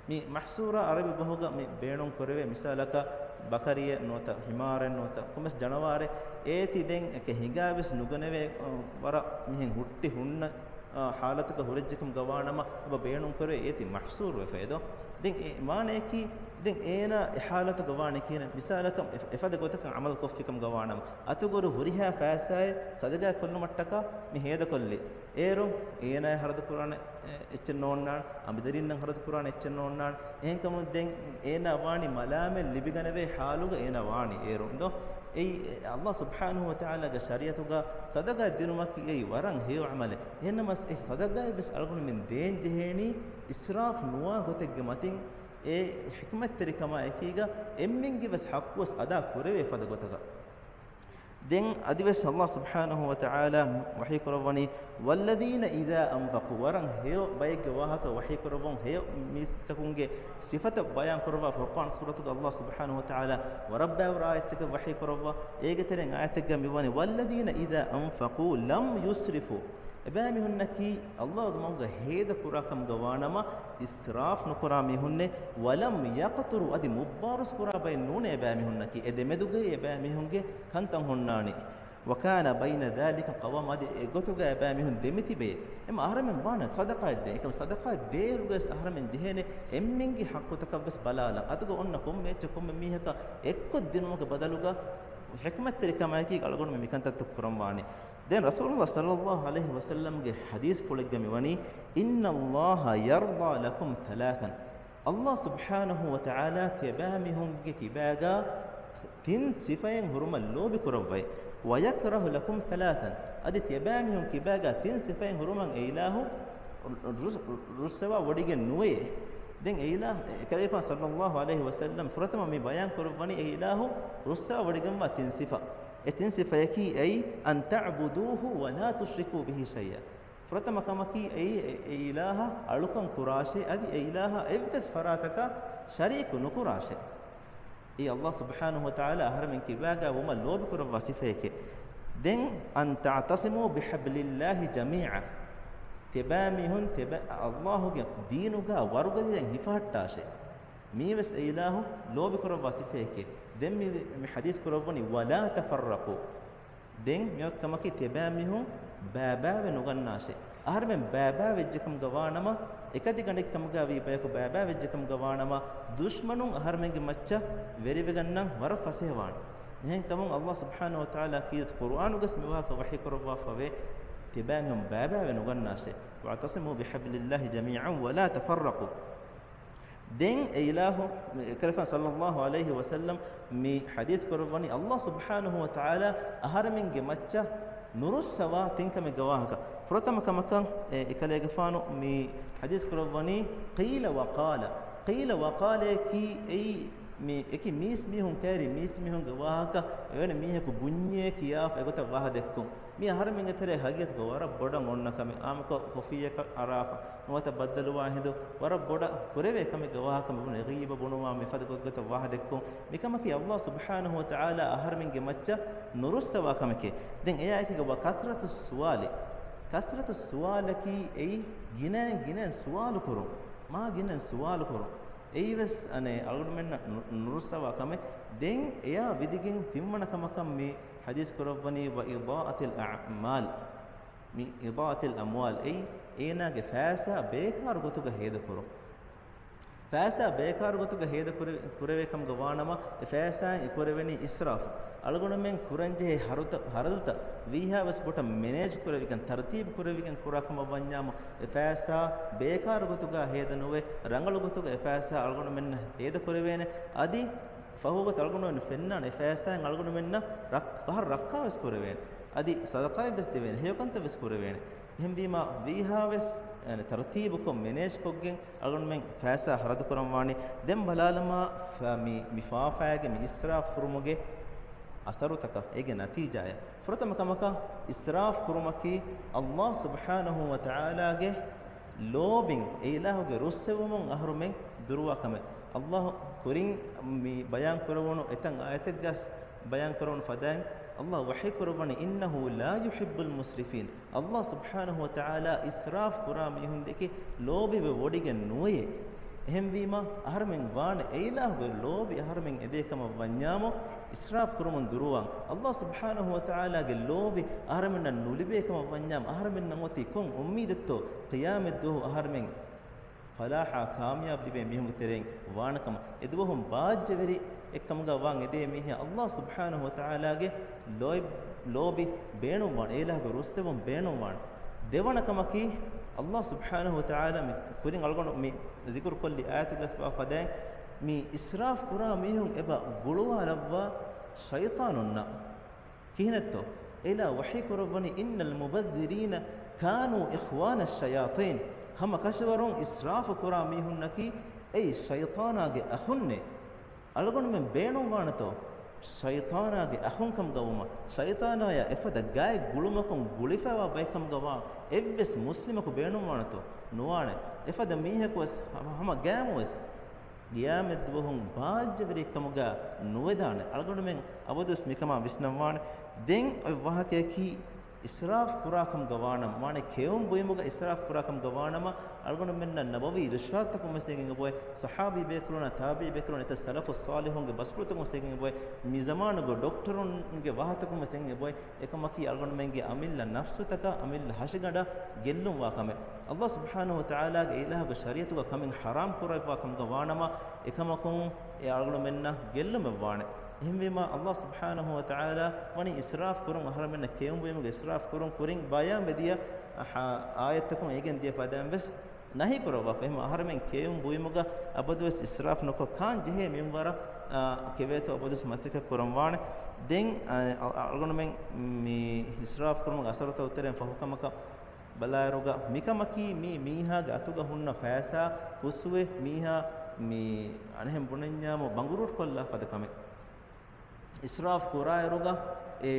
މި މަޙްސޫރާ ޢަރަބި ބަހުގަ މި ބޭނުން ކުރެވޭ މިސާލަކަށް ބަކަރިއެއް ނުވަތަ ހިމާރެއް ނުވަތަ ކޮންމެސް ޖަނަވާރެއް އޭތި ދެން އެކެ ހިނގާވެސް ނުގަނެވޭ، އަ، ވަރަށް މިހެން ހުއްޓި ހުންނަ، އަ، ޙާލަތުގަ ހުރެއްޖެކަމުގަ ވާނަމަ އެބަ ބޭނުން ކުރެވޭ އޭތި މަޙްސޫރު ވެފައެދޯ. ދެން އެ މާނަޔަކީ ދެން އޭނާ އެ ޙާލަތުގަ ވާނެ ކިހިނެއް؟ މިސާލަކަށް އެ، އެފަދަ ގޮތަކަށް ޢަމަލު ކޮށްފިކަމުގަ ވާނަމަ އަތުގަ ހުރި ހުރިހާ ފައިސާއެއް ޞަދަގާތް ކޮށްލުމަށްޓަކާ މި ހޭދަކޮށްލި. އޭރު އޭނާ ހަރަދު ކުރާނެ އެއްޗެއް ނޯންނާނެ، އަނބިދަރިންނަށް ހަރަދު ކުރާނެ އެއްޗެއް ނޯންނާނެ. އެހެންކަމުން ދެން އޭނާ ވާނީ މަލާމަތް ލިބިގަނެވޭ ޙާލުގަ އޭނާ ވާނީ އޭރު. ދޯ؟ އެއީ ﷲ ސުބްޙާނަހޫ ވަތަޢާލާގެ ޝަރީޢަތުގަ ޞަދަގާތް ދިނުމަކީ އެއީ ވަރަށް ހެޔޮ ޢަމަލެއް. އެހެންނަމަސް އެ ޞަދަގާތް ވެސް އަޅުގަނޑުމެން ދޭން ޖެހޭނީ އިސްރާފް ނުވާ ގޮތެއްގެ މަތިން، އެ ޙިކްމަތްތެރިކަމާ އެކީގަ އެންމެންގެ ވެސް ޙައްޤުވެސް އަދާ ކުރެވޭ ފަދަ ގޮތަކަށް. ދެން އަދިވެސް ﷲ ސުބްޙާނަހޫ ވަތަޢާލާ ވަޙީ ކުރައްވަނީ، "والذين إذا أنفقوا"، ވަރަށް ހެޔޮ ބައެއްގެ ވާހަކަ ވަޙީ ކުރައްވަން، ހެޔޮ މީސްތަކުންގެ ސިފަތައް ބަޔާން ކުރައްވާ ފުރުޤާން ސޫރަތުގަ ﷲ ސުބްޙާނަހޫ ވަތަޢާލާ ވަރަށް ބައިވަރު އާޔަތްތަކެއް ވަޙީ ކުރައްވާ. އޭގެ ތެރެއިން އާޔަތެއްގަ މިވަނީ، "والذين إذا أنفقوا لم يسرفوا". އެބައިމީހުންނަކީ ﷲ ގެ މަގުގަ ހޭދަ ކުރާ ކަމުގަ ވާނަމަ، އިސްރާފް ނުކުރާ މީހުންނޭ. ولم يقتروا، އަދި މުއްބާރުސް ކުރާ ބައެއް ނޫނޭ އެބައިމީހުންނަކީ. އެ ދެމެދުގައި އެބައިމީހުންގެ ކަންތައް ހުންނާނީ. وكان بين ذلك قواما، އަދި އެގޮތުގަ އެބައިމީހުން ދެމިތިބޭ. އެމަ އަހަރެމެން ވާނެ ޞަދަޤާތް ދޭ. އެކަމަ ޞަދަޤާތް ދޭއިރުގައި އަހަރެމެން ޖެހޭނެ އެންމެންގެ ޙައްޤުތަކަށްވެސް ބަލާލަން. އަތުގަ އޮންނަ ކޮންމެ އެއްޗެއް ކޮންމެ މީހަކަށް އެއްކޮށްދިނުމުގެ ބަދަލުގަ ޙިކްމަތްތެރިކަމާއެކީ އަޅުގަނޑުމެން މިކަންތައްތައް ކުރަން ވާނީ. ދެން ރަސޫލުﷲ ޞައްލަﷲ ޢަލައިހި ވަސައްލަމްގެ ޙަދީޘްފުޅެއްގަ މިވަނީ، إن الله يرضى لكم ثلاثا، ﷲ ސުބްޙާނަހޫ ވަތަޢާލާ ތިޔަބައިމީހުންގެ ކިބާގަ ތިން ސިފައެއް ހުރުމަށް ލޯބި ކުރައްވައި، ويكره لكم ثلاثا، އަދި ތިޔަބައިމީހުން ކިބާގަ ތިން ސިފައެއް ހުރުމަށް އެއިލާހު ރުސް-، ރުއްސަވާ ވޮޑިގެން ނުވޭ. ދެން އެއިލާހު، އެކަލޭގެފާނު ޞައްލަﷲ ޢަލައިހި ވަސައްލަމް ފުރަތަމަ މި ބަޔާން ކުރައްވަނީ އެއިލާހު ރުއްސަވާ ވޮޑިގެންވާ ތިން ސިފަ. އެ ތިން ސިފަޔަކީ އެއީ، أن تعبدوه ولا تشركوا به شيئا. ފުރަތަމަ ކަމަކީ އެއީ، އެ، އެ އިލާހަށް އަޅުކަން ކުރާށޭ، އަދި އެ އިލާހަށް އެއްވެސް ފަރާތަކަށް ޝަރީކު ނުކުރާށޭ. އެއީ ﷲ ސުބްޙާނަހޫ ވަތަޢާލާ އަހަރެމެން ކިބާގަ ވުމަށް ލޯބި ކުރައްވާ ސިފަޔެކޭ. ދެން، أن تعتصموا بحبل الله جميعا. ތިޔަބައިމީހުން ތިޔަބަ-، ﷲ ގެ ދީނުގަ ވަރުގަދައިން ހިފަހައްޓާށޭ. މީވެސް އެ އިލާހު ލޯބި ކުރައްވާ ސިފަޔެކޭ. ދެން މި، މި ޙަދީޘް ކުރައްވަނީ، ولا تفرقوا. ދެން މިއޮތް ކަމަކީ ތިޔަބައިމީހުން ބައިބައިވެ ނުގަންނާށޭ. އަހަރެމެން ބައިބައިވެއްޖެކަމުގަ ވާނަމަ، އެކަތިގަނޑެއްކަމުގަ ވީ ބަޔަކު ބައިބައިވެއްޖެކަމުގަ ވާނަމަ، ދުޝްމަނުން އަހަރެމެންގެ މައްޗަށް ވެރިވެގަންނަން ވަރަށް ފަސޭހަވާނެ. އެހެންކަމުން ﷲ ސުބްޙާނަހޫ ވަތަޢާލާ ކީރިތި ޤުރުއާނުގަސް މިވާހަކަ ވަޙީ ކުރައްވާފަވޭ، ތިޔަބައިމީހުން ބައިބައިވެ ނުގަންނާށޭ. واعتصموا بحبل الله جميعا ولا تفرقوا. ދެން އެ އިލާހު، އެކަލޭގެފާނު ޞައްލަﷲ ޢަލައިހި ވަސައްލަމް މި ޙަދީޘް ކުރައްވަނީ، ﷲ ސުބްޙާނަހޫ ވަތަޢާލާ އަހަރެމެންގެ މައްޗަށް ނުރުއްސަވާ ތިން ކަމެއްގެ ވާހަކަ. ފުރަތަމަ ކަމަކަށް އެ، އެކަލޭގެފާނު މި ޙަދީޘް ކުރައްވަނީ، قيل وقال. قيل وقالއަކީ އެއީ މި އެކި މީސްމީހުން ކައިރި މީސްމީހުންގެ ވާހަކަ އެވެނި މީހަކު ބުންޏޭ ކިޔާފަ އެގޮތަށް ވާހަ ދެއްކުން. މި އަހަރެމެންގެ ތެރޭ ހަގީގަތުގަ ވަރަށް ބޮޑަށް އޮންނަ ކަމެއް. އާންމުކޮށް ކޮފީއަކަށް އަރާފަ ނުވަތަ ބައްދަލުވާ ހިނދު ވަރަށް ބޮޑަށް ކުރެވޭ ކަމެއްގެ ވާހަކަ މި ބުނެ ޣީބަ ބުނުމާ މިފަދަ ގޮތްގޮތަށް ވާހަ ދެއްކުން. މިކަމަކީ ﷲ ސުބްޙާނަހޫ ވަތަޢާލާ އަހަރެމެންގެ މައްޗަށް ނުރުއްސަވާ ކަމެކޭ. ދެން އެއާއެކީގަ، وكثرة السؤال. كثرة السؤالއަކީ އެއީ ގިނައިން ގިނައިން ސުވާލު ކުރުން. މާ ގިނައިން ސުވާލު ކުރުން. އެއީވެސް އަނެއް އަޅުގަނޑުމެންނަށް ނު-، ނުރުއްސަވާ ކަމެއް. ދެން އެއާ ވިދިގެން ތިންވަނަ ކަމަކަށް މި ޙަދީޘް ކުރައްވަނީ، وإضاعة الأعمال، من إضاعة الأموال، އެއީ އޭނާގެ ފައިސާ ބޭކާރު ގޮތުގަ ހޭދަކުރުން. ފައިސާ ބޭކާރު ގޮތުގަ ހޭދަ ކުރެ-، ކުރެވޭ ކަމުގަ ވާނަމަ، އެ ފައިސާއިން އެކުރެވެނީ އިސްރާފު. އަޅުގަނޑުމެން ކުރަންޖެހޭ ހަރުތަ-، ހަރަދުތައް ވީހާވެސް ބޮޑަށް މެނޭޖް ކުރެވިގެން، ތަރުތީބު ކުރެވިގެން ކުރާ ކަމަށް ވަންޏާމު، އެ ފައިސާ ބޭކާރު ގޮތުގަ ހޭދަ ނުވެ، ރަނގަޅު ގޮތުގަ އެ ފައިސާ އަޅުގަނޑުމެންނަށް ހޭދަ ކުރެވޭނެ. އަދި ފަހުގަ އަޅުގަނޑުމެން ފެންނާނެ، އެ ފައިސާއިން އަޅުގަނޑުމެންނަށް ރައް-، ފަހަރު ރައްކާވެސް ކުރެވޭނެ. އަދި ސަދަޤާތްވެސް ދެވޭނެ. ހެޔޮކަންތައްވެސް ކުރެވޭނެ. އެހެންވީމާ، ވީހާވެސް، އަނެއް، ތަރުތީބުކޮށް، މެނޭޖްކޮށްގެން އަޅުގަނޑުމެން ފައިސާ ހަރަދު ކުރަން ވާނެ. ދެން ބަލާލަމާ، ފަ-، މި، މި ފާފައިގެ މި އިސްރާފް ކުރުމުގެ އަސަރުތަކަށް، އޭގެ ނަތީޖާއަށް. ފުރަތަމަ ކަމަކަށް، އިސްރާފް ކުރުމަކީ ﷲ ސުބްޙާނަހޫ ވަތަޢާލާގެ ލޯބިން، އެ އިލާހުގެ ރުއްސެވުމުން އަހަރުމެން ދުރުވާ ކަމެއް. ﷲ ކުރިން މި ބަޔާން ކުރެވުނު އެތައް އާޔަތެއްގަސް ބަޔާން ކުރެވުނު ފަދައިން، ﷲ ވަޙީ ކުރައްވަނީ، إنه لا يحب المسرفين. ﷲ ސުބްޙާނަހޫ ވަތަޢާލާ އިސްރާފް ކުރާ މީހުން ދެކެ ލޯބިވެ ވޮޑިގެން ނުވޭ. އެހެންވީމާ، އަހަރެމެން ވާނެ އެ އިލާހުގެ ލޯބި އަހަރެމެން އެދޭ ކަމަށް ވަންޏާމު، އިސްރާފް ކުރުމުން ދުރުވާން. ﷲ ސުބްޙާނަހޫ ވަތަޢާލާގެ ލޯބި އަހަރެމެންނަށް ނުލިބޭ ކަމަށް ވަންޏާމު، އަހަރެމެންނަށް އޮތީ ކޮން އުއްމީދެއްތޯ ޤިޔާމަތްދުވަހު އަހަރެމެން ފަލާޙާ ކާމިޔާބު ލިބޭ މީހުންގެ ތެރެއިން ވާނެ ކަމަށް؟ އެދުވަހުން ބާއްޖަވެރި އެއްކަމުގަ ވާން އެދޭ މީހާ ﷲ ސުބްޙާނަހޫ ވަތަޢާލާގެ ލޯބި، ލޯބި ބޭނުންވާނެ، އެ އިލާހުގެ ރުއްސެވުން ބޭނުންވާނެ. ދެވަނަ ކަމަކީ، ﷲ ސުބްޙާނަހޫ ވަތަޢާލާ މި ކުރިން އަޅުގަނޑު މި ޒިކުރު ކޮށްލި އާޔަތުގަސް ވާ ފަދައިން، މި އިސްރާފް ކުރާ މީހުން އެބަ ގުޅުވާލައްވާ ޝައިޠާނުންނަށް. ކިހިނެއްތޯ؟ އެ އިލާހު ވަޙީ ކުރައްވަނީ، إن المبذرين كانوا إخوان الشياطين. ހަމަ ކަށަވަރުން އިސްރާފު ކުރާ މީހުންނަކީ އެއީ ޝައިޠާނާގެ އަޚުންނޭ. އަޅުގަނޑުމެން ބޭނުންވާނެތޯ ޝައިޠާނާގެ އަޚުން ކަމުގަ ވުމަށް؟ ޝައިޠާނާޔާ އެފަދަ ގާތް ގުޅުމަކުން ގުޅިފައިވާ ބައެއް ކަމުގަ ވާ އެއްވެސް މުސްލިމަކު ބޭނުންވާނެތޯ؟ ނުވާނެ. އެފަދަ މީހަކުވެސް ހަމަ، ހަމަ ގައިމުވެސް ޤިޔާމަތްދުވަހުން ބާއްޖަވެރި ކަމުގަ ނުވެދާނެ. އަޅުގަނޑުމެން އަބަދުވެސް މިކަމާ ވިސްނަންވާނެ. ދެން އޮތް ވާހަކަޔަކީ، އިސްރާފް ކުރާކަމުގަ ވާނަމަ، މާނަ ކެއުން ބުއިމުގަ އިސްރާފް ކުރާކަމުގަ ވާނަމަ، އަޅުގަނޑުމެންނަށް ނަބަވީ އިރުޝާދުތަކުން ވެސް އެނގެން އެބައޮތް، ޞަޙާބީ ބޭކަލުންނާ، ތާބިޢީ ބޭކަލުން، އެތައް ސަލަފުއް ޞާލިޙުންގެ ބަސްފުޅުތަކުން ވެސް އެނގެން އެބައޮތް، މި ޒަމާނުގެ ޑޮކްޓަރުންގެ ވާހަތަކުން ވެސް އެނގެން އެބައޮތް، އެކަމަކީ އަޅުގަނޑުމެންގެ އަމިއްލަ ނަފްސުތަކަށް، އަމިއްލަ ހަށިގަނޑަށް ގެއްލުންވާ ކަމެއް. އައްލާހު ސުބްޙާނަހު ވަތަޢާލާގެ އިލާހުގެ ޝަރީޢަތުގަ ކަމެއް ޙަރާމް ކުރައްވާ ކަމުގަ ވާނަމަ، އެކަމަކުން އެ އަޅުގަނޑުމެންނަށް ގެއްލުމެއް ވާނެ. އެހެންވީމާ، އައްލާހު ސުބްޙާނަހު ވަތަޢާލާ ވަނީ އިސްރާފް ކުރުން، އަހަރެމެންނަށް ކެއުން ބުއިމުގެ އިސްރާފް ކުރުން ކުރިން ބަޔާންވެ ދިޔަ އަ، އާޔަތްތަކުން އޭގެން ދިޔަ ފަދައިން ވެސް ނަހީ ކުރައްވާފަ. އެހެން އަހަރެމެން ކެއުން ބުއިމުގަ އަބަދުވެސް އިސްރާފް ނުކޮށް، ކާން ޖެހޭ މިންވަރަށް، އާ، ކެވޭތޯ އަބަދުވެސް މަސައްކަތް ކުރަން ވާނެ. ދެން، އަ، އަ، އަޅުގަނޑުމެން މި އިސްރާފް ކުރުމުގެ އަސަރުތައް އުތެރެން ފަހު ކަމަކަށް ބަލާއިރުގަ، މިކަމަކީ މީ މީހާގެ އަތުގަ ހުންނަ ފައިސާ ހުސްވެ، މީހާ މި އަނެހެން ބުނަންޏާމު ބަނގުރޫޓް ކޮށްލާ ފަދަ ކަމެއް. އިސްރާފް ކުރާއިރުގަ، އެ،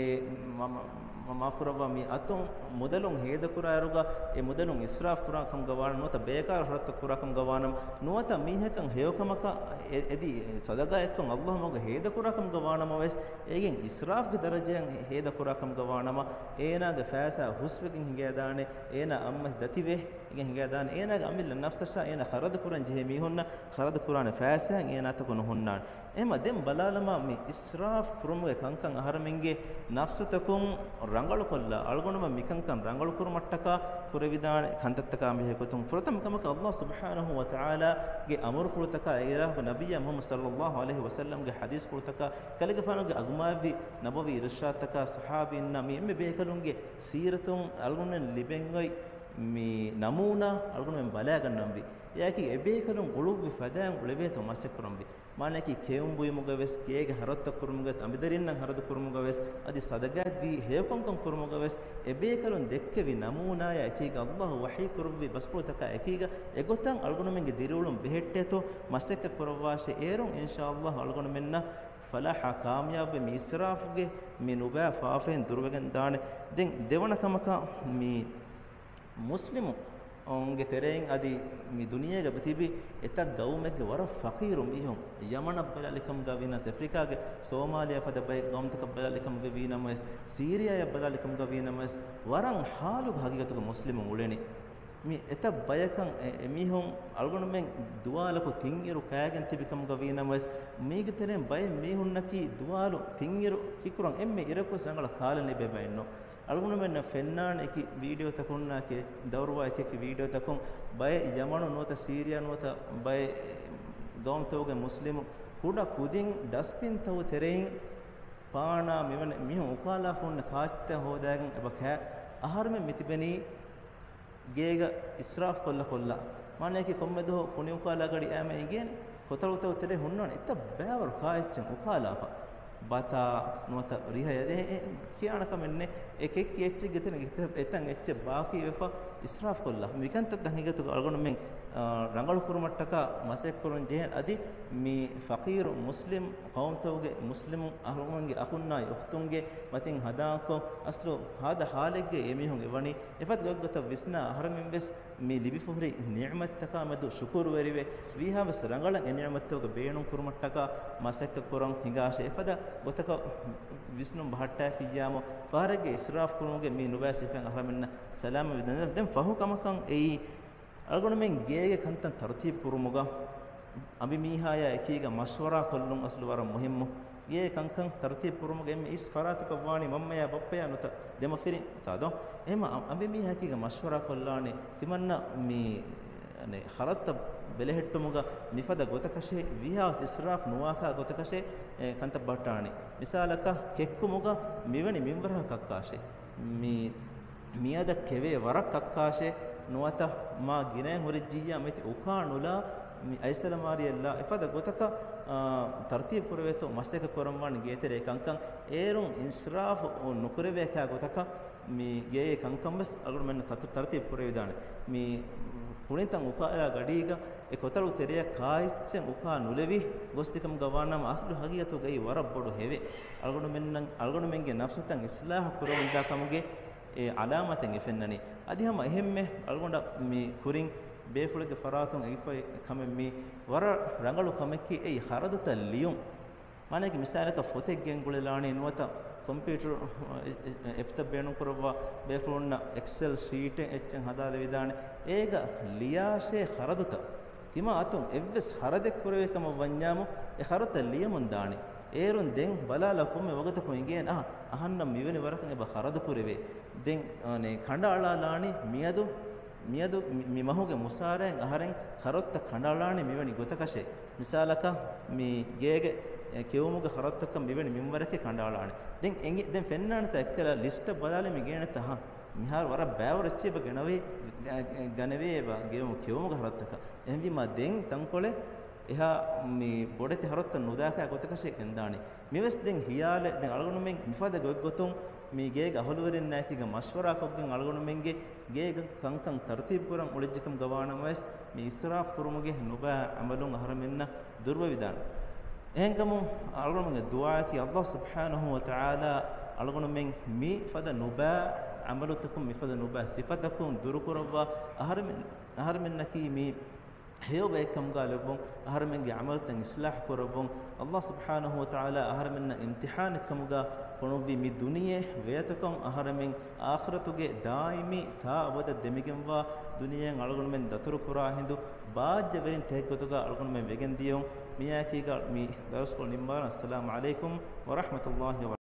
މަ-، މަ-، މަ-، މާފުކުރައްވާ، މި އަތުން މުދަލުން ހޭދަކުރާއިރުގަ، އެ މުދަލުން އިސްރާފް ކުރާ ކަމުގަ ވާނަމަ، ނުވަތަ ބޭކާރު ހަރަދުތައް ކުރާ ކަމުގަ ވާނަމަ، ނުވަތަ މީހަކަށް ހެޔޮކަމަކަށް އެ-، އެދި ސަދަގާއެއްކޮށް އައްލާހު މަގަށް ހޭދަކުރާ ކަމުގަ ވާނަމަވެސް، އޭގެން އިސްރާފްގެ ދަރަޖައަށް ހޭދަކުރާ ކަމުގަ ވާނަމަ، އޭނާގެ ފައިސާ ހުސްވެގެން ހިނގައިދާނެ، އޭނާ އައްމަސް ދަތިވެ ހިނގައިދާނެ، އޭނާގެ އަމިއްލަ ނަފްސަށާ އޭނާ ޚަރަދު ކުރަން ޖެހޭ މީހުންނަށް ޚަރަދު ކުރާނެ ފައިސާއެއް އޭނާތަކު ނުހުންނާނެ. އެހެންމަ ދެން ބަލާލަމާ، މި އިސްރާފް ކުރުމުގެ ކަންކަން އަހަރެމެންގެ ނަފްސުތަކުން ރަނގަޅުކޮށްލާ، އަޅުގަނޑުމެން މިކަންކަން ރަނގަޅުކުރުމަށްޓަކާ ކުރެވިދާނެ ކަންތައްތަކާ މިހެކޮތުން ފުރަތަމަ ކަމަކަށް އައްލާހު ސުބްޙާނަހު ވަތަޢާލާގެ އަމުރުފުޅުތަކާ، އެ އިލާހުގެ ނަބިއްޔާ މުޙައްމަދު ޞައްލައްލާހު ޢަލައިހި ވަސައްލަމްގެ ޙަދީޘްފުޅުތަކާ، ކަލޭގެފާނުގެ އަގުމާތްވި ނަބަވީ އިރުޝާދުތަކާ، ޞަޙާބީންނާ މި އެންމެ ބޭކަލުންގެ ސީރަތުން އަޅުގަނޑުމެން ލިބެން އޮތް މި ނަމޫނާ އަޅުގަނޑުމެން ބަލާގަންނަންވީ. އެއަކީ އެބޭކަލުން އުޅުއްވި ފަދައިން އުޅެވޭތޯ މަސައްކަތް ކުރަންވީ. މާނައަކީ ކެއުން ބުއިމުގަވެސް، ގޭގެ ހަރަދުތައް ކުރުމުގަވެސް، އަނބިދަރިންނަށް ހަރަދު ކުރުމުގަވެސް، އަދި ސަދަގާތްދީ ހެޔޮކަންކަން ކުރުމުގަވެސް، އެބޭކަލުން ދެއްކެވި ނަމޫނާޔާ އެކީގަ، އައްލާހު ވަޙީ ކުރެއްވި ބަސްފުޅުތަކާ އެކީގަ، އެގޮތަށް އަޅުގަނޑުމެންގެ ދިރިއުޅުން ބެހެއްޓޭތޯ މަސައްކަތް ކުރައްވާށޭ. އޭރުން އިންޝާއައްލާހު އަޅުގަނޑުމެންނަށް ފަލާޙާ ކާމިޔާބުވެ މި އިސްރާފްގެ މި ނުބައި ފާފައިން ދުރުވެގެން ދާނެ. ދެން ދެވަނަ ކަމަކަށް މި މުސްލިމުންގެ ތެރެއިން އަދި މި ދުނިޔޭގަ ތިބި އެތައް ގައުމެއްގެ ވަރަށް ފަޤީރު މީހުން، ޔަމަނަށް ބަލާލިކަމުގަ ވީނަމަވެސް، އެފްރިކާގެ ސޯމާލިޔާ ފަދަ ބައެއް ގައުމުތަކަށް ބަލާލިކަމުގަ ވީނަމަވެސް، ސީރިޔާއަށް ބަލާލިކަމުގަ ވީނަމަވެސް، ވަރަށް ހާލުގެ ހަގީގަތުގަ މުސްލިމުން އުޅެނީ. މި އެތައް ބަޔަކަށް އެ-، އެމީހުން އަޅުގަނޑުމެން ދުވާލަކު ތިން އިރު ކާގެން ތިބި ކަމުގަ ވީނަމަވެސް، މީގެ ތެރެއިން ބައެއް މީހުންނަކީ ދުވާލު ތިން އިރު ކިކުރަން އެންމެ އިރަކުވެސް ރަނގަޅަށް ކާލަން ލިބޭ ބައެއް ނޫން. އަޅުގަނޑުމެންނަށް ފެންނާނެ އެކި ވީޑިއޯތަކުންނާ އެކި ދައުރުވާ އެކި އެކި ވީޑިއޯތަކުން ބައެއް ޔަމަނު ނުވަތަ ސީރިޔާ ނުވަތަ ބައެއް ގައުމުތަކުގެ މުސްލިމު ކުޑަ ކުދިން ޑަސްބިންތައް ތެރެއިން ޕާނާ މިވެނި މީހުން އުކާލާފަ ހުންނަ ކާއްޗިތައް ހޯދާގެން އެބަ ކާ-، އަހަރުމެން މިތިބެނީ ގޭގަ އިސްރާފް ކޮށްލަ ކޮށްލާ. މާނައަކީ ކޮންމެ ދުވަހު ކުނި އުކާލާ ގަޑި އައިމަ އިނގޭނެ. ކޮތަޅުތައް ތެރޭ ހުންނާނެ އެތައް ބައިވަރު ކާއެއްޗެއް އުކާލާފަ. ބަތާ ނުވަތަ ރިހަޔަށް ދޭ އެ ކިޔާނެ ކަމެއް ނެތް. އެ ކެއްކި އެއްޗެއްގެ ތެރޭ އެތަ-، އެތަން އެއްޗެއް ބާކީވެފަ އިސްރާފް ކޮށްލާ. މިކަންތައް ހަގީގަތުގަ އަޅުގަނޑުމެން، އާ، ރަނގަޅު ކުރުމަށްޓަކާ މަސައްކަތް ކުރަން ޖެހޭނެ. އަދި މި ފަޤީރު މުސްލިމް ޤައުމުތަކުގެ މުސްލިމު އަހުލުމެންގެ އަޚުންނާއި އުޚްތުންގެ މަތިން ހަދާކޮށް، އަސްލު ހާދަ ހާލެއްގައި އެމީހުން އެވަނީ. އެފަދަ ގޮތްގޮތަށް ވިސްނާ އަހަރެމެން ވެސް މި ލިބިފަހުރި ނިޢުމަތްތަކާ މެދު ޝުކުރުވެރިވެ، ވީހާވެސް ރަނގަޅަށް އެ ނިޢުމަތްތަކުގެ ބޭނުން ކުރުމަށްޓަކާ މަސައްކަތް ކުރަން ހިނގާށޭ. އެފަދަ ގޮތަކަށް ވިސްނުން ބަހައްޓާފިއްޔާމު، ފަހަރެއްގެ އިސްރާފް ކުރުމުގެ މި ނުބައި ސިފައިން އަހަރެމެންނަށް ސަލާމަތް ވެދާނެ. ދެން ފަހު ކަމަކަށް އެއީ، އަޅުގަނޑުމެން ގޭގެ ކަންތައް ތަރުތީބު ކުރުމުގަ އަނބިމީހާޔާ އެކީގަ މަޝްވަރާ ކޮށްލުން އަސްލު ވަރަށް މުހިއްމު. ގޭ ކަންކަން ތަރުތީބު ކުރުމުގެ އެންމެ އިސް ފަރާތަކަށް ވާނީ މަންމަޔާ ބައްޕަޔާ ނުވަތަ ދެމަފިރިން ތާދޯ. އެހެމަ އަ-، އަނބިމީހާ އެކީގަ މަޝްވަރާ ކޮށްލާނީ ތިމަންނަ މި، އަނެ، ޚަރަދުތައް ބެލެހެއްޓުމުގަ މިފަދަ ގޮތަކަށޭ، ވީހާވެސް އިސްރާފް ނުވާކާ ގޮތަކަށޭ، އެ، ކަންތައް ބަހައްޓާނީ. މިސާލަކަށް ކެއްކުމުގަ މިވެނި މިންވަރަކަށް ކައްކާށޭ. މި މިއަދަށް ކެވޭ ވަރަށް ކައްކާށޭ ނުވަތަ މާ ގިނައިން ހުރިއްޖިއްޔާ މިތި އުކާ ނުލާ މި އައިސަލަމާރިއަށްލާ އެފަދަ ގޮތަކަށް، އާ، ތަރުތީބު ކުރެވޭތޯ މަސައްކަތް ކުރަންވާނެ ގޭތެރޭ ކަންކަން. އޭރުން އިސްރާފު ނުކުރެވޭކާ ގޮތަކަށް މި ގޭގެ ކަންކަން ވެސް އަޅުގަނޑުމެންނަށް ތަތު-، ތަރުތީބު ކުރެވިދާނެ. މި ކުނިތައް އުކާލާ ގަޑީގަ އެ ކޮތަޅު ތެރެއަށް ކާއެއްޗެއް އުކާ ނުލެވި ގޮސްދިކަމުގަ ވާނަމަ އަސްލު ހަގީގަތުގައި ވަރަށް ބޮޑު ހެވެއް. އަޅުގަނޑުމެންނަށް، އަޅުގަނޑުމެންގެ ނަފްސުތައް އިސްލާހު ކުރެވެންދާ ކަމުގެ އެ އަލާމަތެއް އެ ފެންނަނީ. އަދި ހަމަ އެހެންމެ އަޅުގަނޑަށް މި ކުރިން ބޭފުޅެއްގެ ފަރާތުން އެގިފައި ކަމެއް މީ ވަރަށް ރަނގަޅު ކަމެއްކީ އެއީ ޚަރަދުތައް ލިޔުން. މާނައަކީ މިސާލަކަށް ފޮތެއް ގެންގުޅެލާނީ ނުވަތަ ކޮމްޕިއުޓަރު އެޕްތައް ބޭނުންކުރައްވާ ބޭފުޅުންނަށް އެކްސެލް ޝީޓެއް އެއްޗެއް ހަދާލެވިދާނެ. އޭގަ ލިޔާށޭ ޚަރަދުތައް ތިމާ އަތުން އެއްވެސް ޚަރަދެއް ކުރެވޭ ކަމަށް ވަންޏާމު، އެ ޚަރަދުތައް ލިޔަމުން ދާނެ. އޭރުން ދެން ބަލާލާ ކޮންމެ ވަގުތަކު އިނގޭނެ، އަހަ، އަހަންނަށް މިވެނި ވަރަކަށް އެބަ ޚަރަދު ކުރެވޭ. ދެން، އާނެ، ކަނޑައަޅާލާނީ މިއަދު، މިއަދު މި، މި މަހުގެ މުސާރައިން އަހަރެން ޚަރަދުތައް ކަނޑައަޅާނީ މިވެނި ގޮތަކަށޭ. މިސާލަކަށް، މި ގޭގެ، އެ، ކެއުމުގެ ޚަރަދުތަކަށް މިވެނި މިންވަރަކީ ކަނޑައަޅާނެ. ދެން އެނގި، ދެން ފެންނާނެތާ އެއްކަލަ ލިސްޓަށް ބަލާލެ މި ގޭނެތާ، ހަ، މިހާރު ވަރަށް ބައިވަރު އެއްޗެއް އެބަ ގެނަވީ، ގަ-، ގަ-، ގަނެވޭ އެބަ ގެއުމު ކެއުމުގެ ޚަރަދުތަކަށް. އެހެންވީމާ ދެން ތަންކޮޅެއް އެހާ މި ބޮޑެތި ޚަރަދުތައް ނުދާކާ ގޮތަކަށޭ ގެންދާނީ. މިވެސް ދެން ހިޔާލެއް، ދެން އަޅުގަނޑުމެން މިފަދަ ގޮތްގޮތުން މި ގޭގެ އަހުލުވެރިންނާއެކީގަ މަޝްވަރާކޮށްގެން އަޅުގަނޑުމެންގެ ގޭގަ ކަންކަން ތަރުތީބު ކުރަން އުޅެއްޖެކަމުގަ ވާނަމަވެސް، މި އިސްރާފް ކުރުމުގެ ނުބައި އަމަލުން އަހަރެމެންނަށް ދުރުވެވިދާނެ. އެހެންކަމުން އަޅުގަނޑުމެންގެ ދުޢާއަކީ ﷲ ސުބްޙާނަހޫ ވަތަޢާލާ އަޅުގަނޑުމެން މި ފަދަ ނުބައި އަމަލުތަކުން، މި ފަދަ ނުބައި ސިފަތަކުން ދުރުކުރައްވާ އަހަރެމެން، އަހަރެމެންނަކީ މި ހެޔޮ ބައެއްކަމުގަ ލެއްވުން، އަހަރެމެންގެ ޢަމަލުތައް އިޞްލާޙް ކުރައްވުން. ﷲ ސުބްޙާނަހޫ ވަތަޢާލާ އަހަރެމެންނަށް އިމްތިޙާނެއްކަމުގަ ފޮނުއްވި މި ދުނިޔެ ވޭތަކުން އަހަރެމެން އާޚިރަތުގެ ދާއިމީ ތާ އަބަދަށް ދެމިގެންވާ ދުނިޔެއިން އަޅުގަނޑުމެން ދަތުރުކުރާ ހިނދު ބާއްޖަވެރިން ތެހެއްގޮތުގަ އަޅުގަނޑުމެން ވެގެން ދިޔައުން. މިއާއެކީގަ މި ދަރުސްކޮޅު ނިންމާލަން. އައްސަލާމު ޢަލައިކުމް ވަރަޙްމަތުﷲ ވަބަރަކާތުހު.